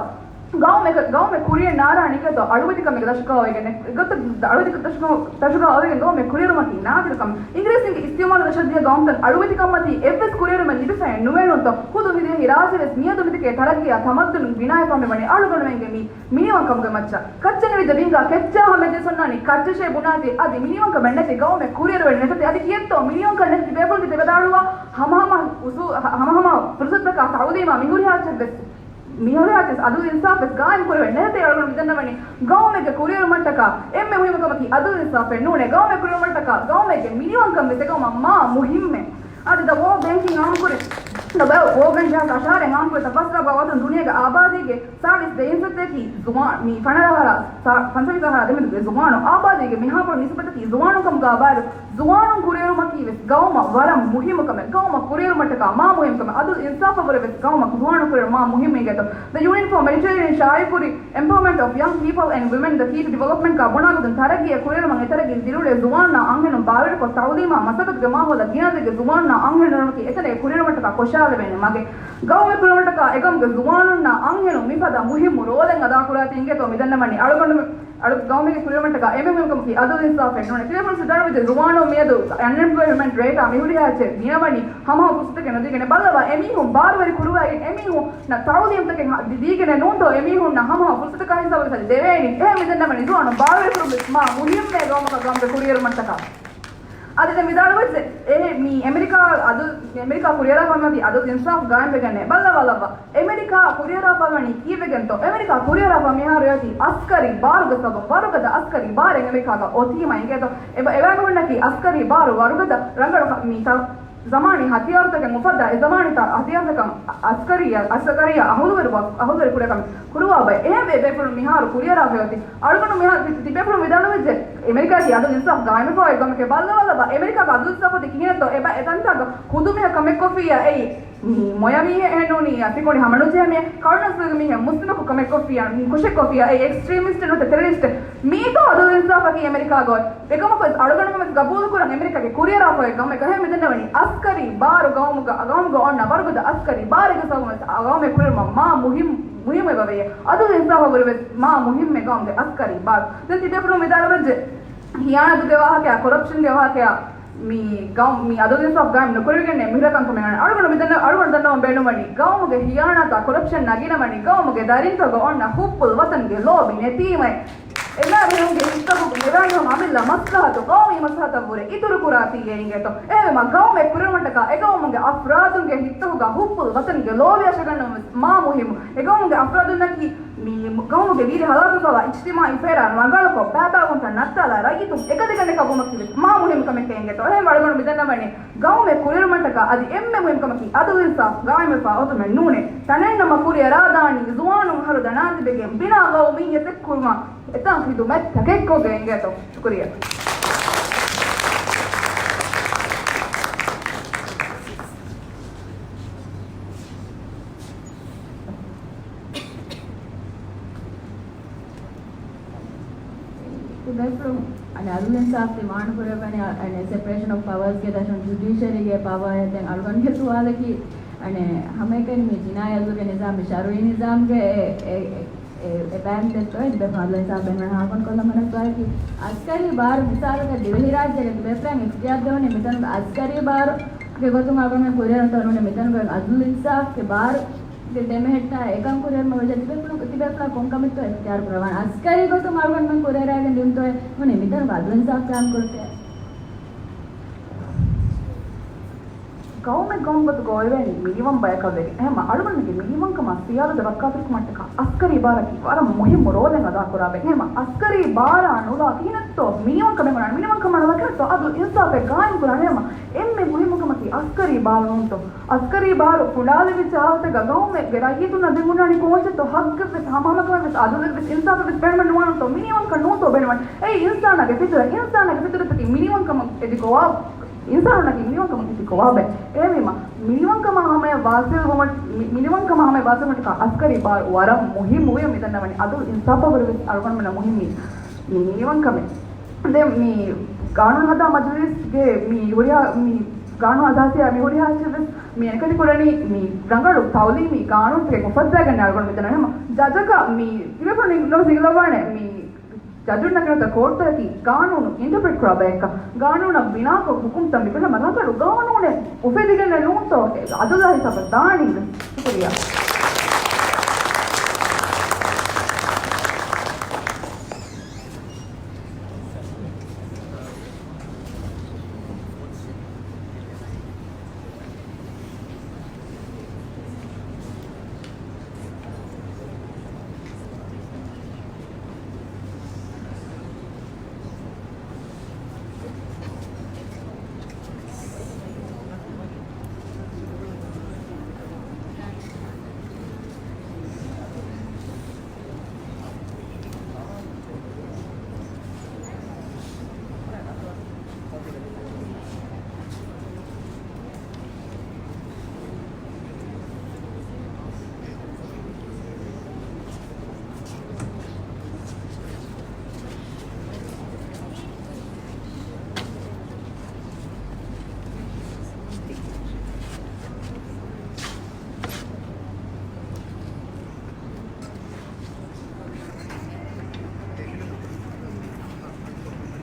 ގައުމެއް، ގައުމެއް ކުރިއަށް ނާރާނީ އިނގޭތޯ އަޅުވެތިކަމެއްގެ ދަށުގަ އޮވެގެން. އެގޮތަށް އަޅުވެތި ދަށުގަ، ދަށުގަ އޮވެގެން ގައުމެއް ކުރިއެރުމަކީ ނާދިރު ކަމެއް. އިނގިރޭސިންގެ އިސްތިއުމާރު ދަށަށްދިޔަ ގައުމުތައް އަޅުވެތިކަންމަތީ އެއްވެސް ކުރިއެރުމެއް ލިބިފައެއް ނުވޭނުންތޯ؟ ހުދު މިދިޔަ ރާއްޖެ ވެސް މިއަދު މިދިޔަ ތަރައްގީއާ ތަމައްދުނު ބިނާވެފަ މިވަނީ އަޅުގަނޑުމެންގެ މި މިނިވަންކަމުގެ މައްޗަށް. ކައްޗެއް ނުވިއްޖެ ބިންގާ ކެއްޗާ ހަމައެއް ދެސޮންނާނީ ކައްޗެއް ބުނާތީ އަދި މިނިވަންކަމެއް ނެތި ގައުމެއް ކުރިއެރުވެ ނެތަތީ އަދި ކިއެއްތޯ މިނިވަންކަން ނެތި ތިބޭފުޅުން ތިބެދާޅުވާ ހަމަހަމަ އުސޫ-، ހަ-، ހަމަހަމަ ފުރުސަތުތަކާ ތައުލީމާ މިހުރިހާ އެއްޗެއް ވެސް، މިހުރިހާ އެއްޗެއް އަދުލު އިންސާފް ވެސް ގާއިމް ކުރެވެން ނެތަތީ އަޅުގަނޑު މިދަންނަވަނީ ގައުމެއްގެ ކުރިއެރުމަށްޓަކާ އެންމެ މުހިއްމު ކަމަކީ އަދުލު އިންސާފެއް ނޫނޭ. ގައުމެއް ކުރިއެރުމަށްޓަކާ ގައުމެއްގެ މިނިވަންކަން ވެސް އެ ގައުމަށް މާ މުހިއްމޭ. އަދި ދަ ވޯލްޑް ބޭންކިން އާއްމުކުރި، ދަ ވޯލްޑް ވޯލްޑް ބޭންކް ޖަހާ އަށާރެއް އާއްމުކުރި ތަފާސްލާ ބާވަތުން ދުނިޔޭގެ އާބާދީގެ ސާޅީސް ދެއިންސައްތަކީ ޒުވާ-، މި ފަނަރަ އަހަރާ ސާ-، ފަންސަވީސް އަހަރާ ދެމެދުގެ ޒުވާނު އާބާދީގެ މިހާބޮޑު ނިސްބަތަކީ ޒުވާނުން ކަމުގަ ބާރު ޒުވާނުން ކުރިއެރުމަކީ ވެސް ގައުމަށް ވަރަށް މުހިއްމު ކަމެއް. ގައުމަށް ކުރިއެރުމަށްޓަކާ މާ މުހިއްމު ކަމެއް. އަދުލު އިންސާފަށްވުރެ ވެސް ގައުމަށް ޒުވާނުން ކުރިއެރުމަށް މާ މުހިއްމު އިނގޭތޯ. ދަ ޔޫނިއަން ފޯ މެޑިޓޭރިއަން ޝާއިޢުކުރި އެމްޕަވަރމަންޓް އޮފް ޔަންގް ޕީޕަލް އެންޑް ވިމެން ދަ ކީ ޓު ޑިވެލޮޕްމަންޓްގަ ބުނާ ގޮތުން ތަރައްގީއަށް ކުރިއެރުމަށް އެތަރައްގީ ދިރިއުޅޭ ޒުވާނުންނާ އަންހެނުން ބާވެރިކޮށް ތައުލީމާ މަސައްކަތުގެ މާހައުލަށް ގިނަ އަދަދެއްގެ ޒުވާނުންނާ އަންހެނުން ކުރިއެރުމަށްޓަކާ ކޮށާލެވޭނެ މަގެއް. ގައުމެއް ކުރިއެރުމަށްޓަކާ އެގައުމުގެ ޒުވާނުންނާ އަންހެނުން މިފަދަ މުހިއްމު ރޯލެއް އަދާކުރާތީ އިނގޭތޯ މިދަންނަވަނީ އަޅުގަނޑު އަޅު ގައުމެއްގެ ކުރިއެރުމަށްޓަކާ އެންމެ މުހިއްމު ކަމަކީ އަދުލު އިންސާފެއް ނޫނޭ. ތިބޭފުޅުން ވިދާޅުވެއްޖެ ޒުވާނުން މިއަދު އަންއެމްޕްލޮއިމަންޓް ރޭޓާ މިހުރިހާ އެއްޗެއް ގިނަވަނީ ހަމަހަމަ ފުރުސަތަކެއް ނުދީގެން. ބައްލަވާ، އެމީހުން ބާރުވެރި ކުރުވައިގެން އެމީހުންނަށް ތައުލީމްތަކެއް ހަ-، ދީ-، ދީގެނެއް ނޫންތޯ އެމީހުންނަށް ހަމަހަމަ ފުރުސަތަކާ ހިސާބުގަ ލިބޭނީ. އެހެން މިދަންނަވަނީ ޒުވާނުން ބާރުވެރި ކުރުން ވެސް މާ މުހިއްމޭ ގައުމަކަށް ގައުމުގެ ކުރިއެރުމަށްޓަކާ. އަދި ދެން ވިދާޅުވެއްޖެ، އެހެ، މި އެމެރިކާ އަދު، އެމެރިކާ ކުރިއަރާފަ މިއޮތީ އަދުލު އިންސާފް ގާއިމްވެގެންނޭ. ބައްލަވާލައްވާ، އެމެރިކާ ކުރިއަރާފަ ވަނީ ކީއްވެގެންތޯ؟ އެމެރިކާ ކުރިއަރާފަ މިހާރު އޮތީ އަސްކަރީ ބާރުގެ ސަބަބުން. ވަރުގަދަ އަސްކަރީ ބާރެއް އެމެރިކާގަ އޮތީމަ އިނގޭތޯ. އެބަ، އެބައިމީހުންނަކީ އަސްކަރީ ބާރު ވަރުގަދަ ރަނގަޅު ކަ-، މި ތަ-، ޒަމާނީ ހަތިޔާރުތަކެއް އުފައްދާ، އެ ޒަމާނީ ތަ-، ހަތިޔާރުތަކަށް އަސްކަރީ، އަސްކަރީ އަހުލުވެރި ވަ-، އަހުލުވެރި ކުރޭ ކަމެއް ކުރުވާ ބައެއް. އެހެންވެ ބޭފުޅުން މިހާރު ކުރިއަރާފައި އޮތީ. އަޅުގަނޑު މިހާރު ތި-، ތިބޭފުޅުން ވިދާޅުވެއްޖެ، އެމެރިކާގެ އަދުލު އިންސާފް ގާއިމްވެފަ އޮތް ގަމެކޭ. ބައްލަވާލައްވާ، އެމެރިކާގެ އަދުލު އިންސާފް އޮތީ ކިހިނެއްތޯ؟ އެބަ އެތަންތާގަ ހުދު މީހަކު ކަމެއް ކޮށްފިއްޔާ އެއީ މޮޔަ މީހެއް ނޫނީ، ތިކޮނޑި ހަމަނުޖެހޭ މީހެއް، ކަރުނަސުލުގެ މީހެއް، މުސްލިމަކު ކަމެއް ކޮށްފިއްޔާ ކުށެއް ކޮށްފިއްޔާ އެއީ އެކްސްޓްރީމިސްޓެއް ނުވަތަ ޓެރަރިސްޓެއް. މީތޯ އަދުލު އިންސާފަކީ އެމެރިކާގަ އޮތް. އެކަމަކު ވެސް އަޅުގަނޑުމެން ވެސް ގަބޫލުކުރަން އެމެރިކާގެ ކުރިއަރާފައި ގަމެއް. އެހެން މިދަންނަވަނީ އަސްކަރީ ބާރު ގައުމުގަ، ގައުމުގަ އޮންނަ ވަރުގަދަ އަސްކަރީ ބާރެއްގެ ސަބަބުން ވެސް އަ، ގައުމެއް ކުރިއެރުމަށް މާ މުހިއްމު، މުހިއްމު އެބަ ވެޔޭ. އަދުލު އިންސާފަށްވުރެ ވެސް މާ މުހިއްމޭ ގައުމުގެ އަސްކަރީ ބާރު. ދެން ތިބޭފުޅުން ވިދާޅުވެއްޖެ ހިޔާނަތުގެ ވާހަކަޔާ، ކޮރަޕްޝަންގެ ވާހަކަޔާ، މި ގައުމު، މި އަދުލު އިންސާފް ގާއިމް ނުކުރެވިގެން މިހިރަ ކަންކަމެއް ނޫން. އަޅުގަނޑު މިދަންނަ، އަޅުގަނޑު ދަންނަވަން ބޭނުންވަނީ ގައުމުގެ ހިޔާނަތާ ކޮރަޕްޝަން ނަގީނަމަ ގައުމުގެ ދަރިންތަކުގަ އޮންނަ ހުއްޕުލް ވަތަންގެ ލޯބި ނެތީމައި. އެބައިމީހުންގެ ހިތްތަކުގަ، އެބައިމީހުން އަމިއްލަ މަސްލަހަތު، ގައުމީ މަސްލަހަތަށްވުރެ އިތުރުކުރާތީއޭ އިނގޭތޯ. އެހެންވީމަ ގައުމެއް ކުރެވުމަށްޓަކާ އެގައުމުގެ އަފްރާދުންގެ ހިތްތަކުގަ ހުއްޕުލް ވަތަންގެ ލޯބި އަށަގަންނަވަން ވެސް މާ މުހިއްމު. އެގައުމުގެ އަފްރާދުންނަކީ މި ގައުމުގެ ވީރި ހަލާކުވެފައިވާ އިޖްތިމާޢީ ފައިރާ ރަނގަޅުކޮށް، ބައިބައިވުންތައް ނައްތާލާ، ރައްޔިތުން އެކަލިގަނޑަކަށް ވުމަކީވެސް މާ މުހިއްމު ކަމެކޭ އިނގޭތޯ. އެހެންވެ އަޅުގަނޑު މިދަންނަވަނީ، ގައުމެއް ކުރިއެރުމަށްޓަކާ އަދި އެންމެ މުހިއްމު ކަމަކީ، އަދުލު އިންސާފް ގާއިމްވެފާ އޮތުމެއް ނޫނޭ. ތަނެއްނަމަ ކުރިއަރާދާނީ، ޒުވާނުން އަހަރު ދަނާ ތިބެގެން ބިނާ ގައުމިއްޔަތެއް ކުރުމަށް އެތަން ޚިދުމަތް ތަކެއްކޮށްގެން އިނގޭތޯ. ޝުކުރިއްޔާ. ތިބޭފުޅުން އަނެއް އަދުލު އިންސާފް ޑިމާންޑް ކުރެވެނީ، އަނެއް ސެޕަރޭޝަން އޮފް ޕަވާސްގެ ދަށުން ޖުޑިޝަރީގެ ޕަވާ އެ ދެން އަޅުގަނޑުގެ ސުވާލަކީ، އަނެއް ހަމައެކަނި މި ޖިނާއީ އަދުލުގެ ނިޒާމް، މި ޝަރުޢީ ނިޒާމްގެ އެ، އެ، އެ، އެ، އެ ބައިން ދެއްތޯ ތިބޭފުޅުން އަދުލު އިންސާފް ބޭނުން ހާކޮން ކޮށްލަން މަނައްސާރަކީ އަސްކަރީ ބާރު މިސާލަކަށް ދިވެހިރާއްޖޭގެ ތިބޭފުޅުން އިޚްތިޔާރު ދެވުނީ މިތަނުގެ އަސްކަރީ ބާރުގެ ގޮތުން އަޅުގަނޑު ކުރިއަރަންތޯ ނޫނީ މިތަނުގެ އަދުލު އިންސާފްގެ ބާރު ގެ ދެމެހެއްޓާ އެކަން ކުރިއެރުމަށް ވެއްޖެ ތިބޭފުޅުން، ތިބޭފުޅާ ކޮން ކަމެއްތޯ އިޚްތިޔާރު ކުރަވާނެ؟ އަސްކަރީ ގޮތުން އަޅުގަނޑުމެން ކުރިއަރައިގެން ދިނުންތޯއޭ ނޫނީ މިތަނުގަ އަދުލު އިންސާފް ޤާއިމް ކުރުންތޯއޭ؟ ގައުމެއް ގައުމު ގޮތުގަ އޮވެނީ މިނިވަން ބަޔަކަށް ވެގެން. އެހެންމަ އަޅުގަނޑުގެ މިނިވަންކަމާ ސިޔާދަތު ވައްކާތެރިކުމަށްޓަކާ އަސްކަރީ ބާރަކީ ވަރަށް މުހިއްމު ރޯލެއް އަދާކުރާ ބައެއް. އެހެންމަ އަސްކަރީ ބާރާ ނުލާ ކިހިނެއްތޯ މިނިވަން ކަމެއް ވަނީ؟ މިނިވަންކަމާ ނުލާ ކިހިނެއްތޯ އަދުލު އިންސާފެއް ގާއިމް ކުރާނެ؟ އެހެންމަ އެންމެ މުހިއްމު ކަމަކީ އަސްކަރީ ބާރު ނޫންތޯ؟ އަސްކަރީ ބާރު ކުނޑާލެވިއްޖެ ހާލަތެއްގަ ގައުމެއްގެ ރައްޔިތުންނަށް ދެން ހުންނާނީ ކޯއްޗެއްތޯ؟ ހައްގެއްވެސް، ހަމަހަމަކަމެއްވެސް، އަދުލެއްވެސް، އިންސާފެއްވެސް ބޭނުމެއް ނުވާނެތޯ؟ މިނިވަންކަން ނޫންތޯ ބޭނުމެއް؟ އެއީ އިންސާނާގެ ފިތުރަތް. އިންސާނާގެ ފިތުރަތަކީ މިނިވަންކަމަށް އެދި ކޮވާ، އިންސާނުންނަކީ މިނިވަންކަމަށް އެދި ކޮވާ ބައެއް. އެހެންވީމަ، މިނިވަންކަމާ ހަމަޔަށް ވާސިލް ވުމަށް، މި-، މިނިވަންކަމާ ހަމަޔަށް ވާސިލް ވުމަށްޓަކާ އަސްކަރީ ބާރު ވަރަށް މުހިއްމުވޭ. މިދަންނަވަނީ އަދުލު އިންސާފަށްވުރެ ވެސް އަޅުގަނޑުމެންނަށް މުހިއްމީ މި މިނިވަންކަމެއް. ދެން މި ގާނޫނު ހަދާ މަޖިލީސްގެ މި ހުރިހާ، މި ގާނޫނު އަސާސީއާ މި ހުރިހާ އެއްޗެއް ވެސް މި އެކަނި ކުރަނީ މި ރަނގަޅު ތައުލީމީ ގާނޫނުތަކެއް އުފައްދާގަންނަ އަޅުގަނޑު މިދަންނަވަނީ. ހަމަ ޖަޖަކަށް މި ތިބޭފުޅުން ނަމަ ސިނގިލަވާނެ މި ޖަޖުންނަކަށް ކޯޓްތަކަކީ ގާނޫނު އިންޓަޕްރެޓް ކުރާ ބަޔަކަށް، ގާނޫނަށް ބިނާކޮށް ހުކުމްތައް މި ބުނަމަ ރަނގަޅު ގާނޫނެއް އުފެދިގެން ނޫންތޯ އަދުލާ ހިސާބަށް ދާނީ. ޝުކުރިއްޔާ.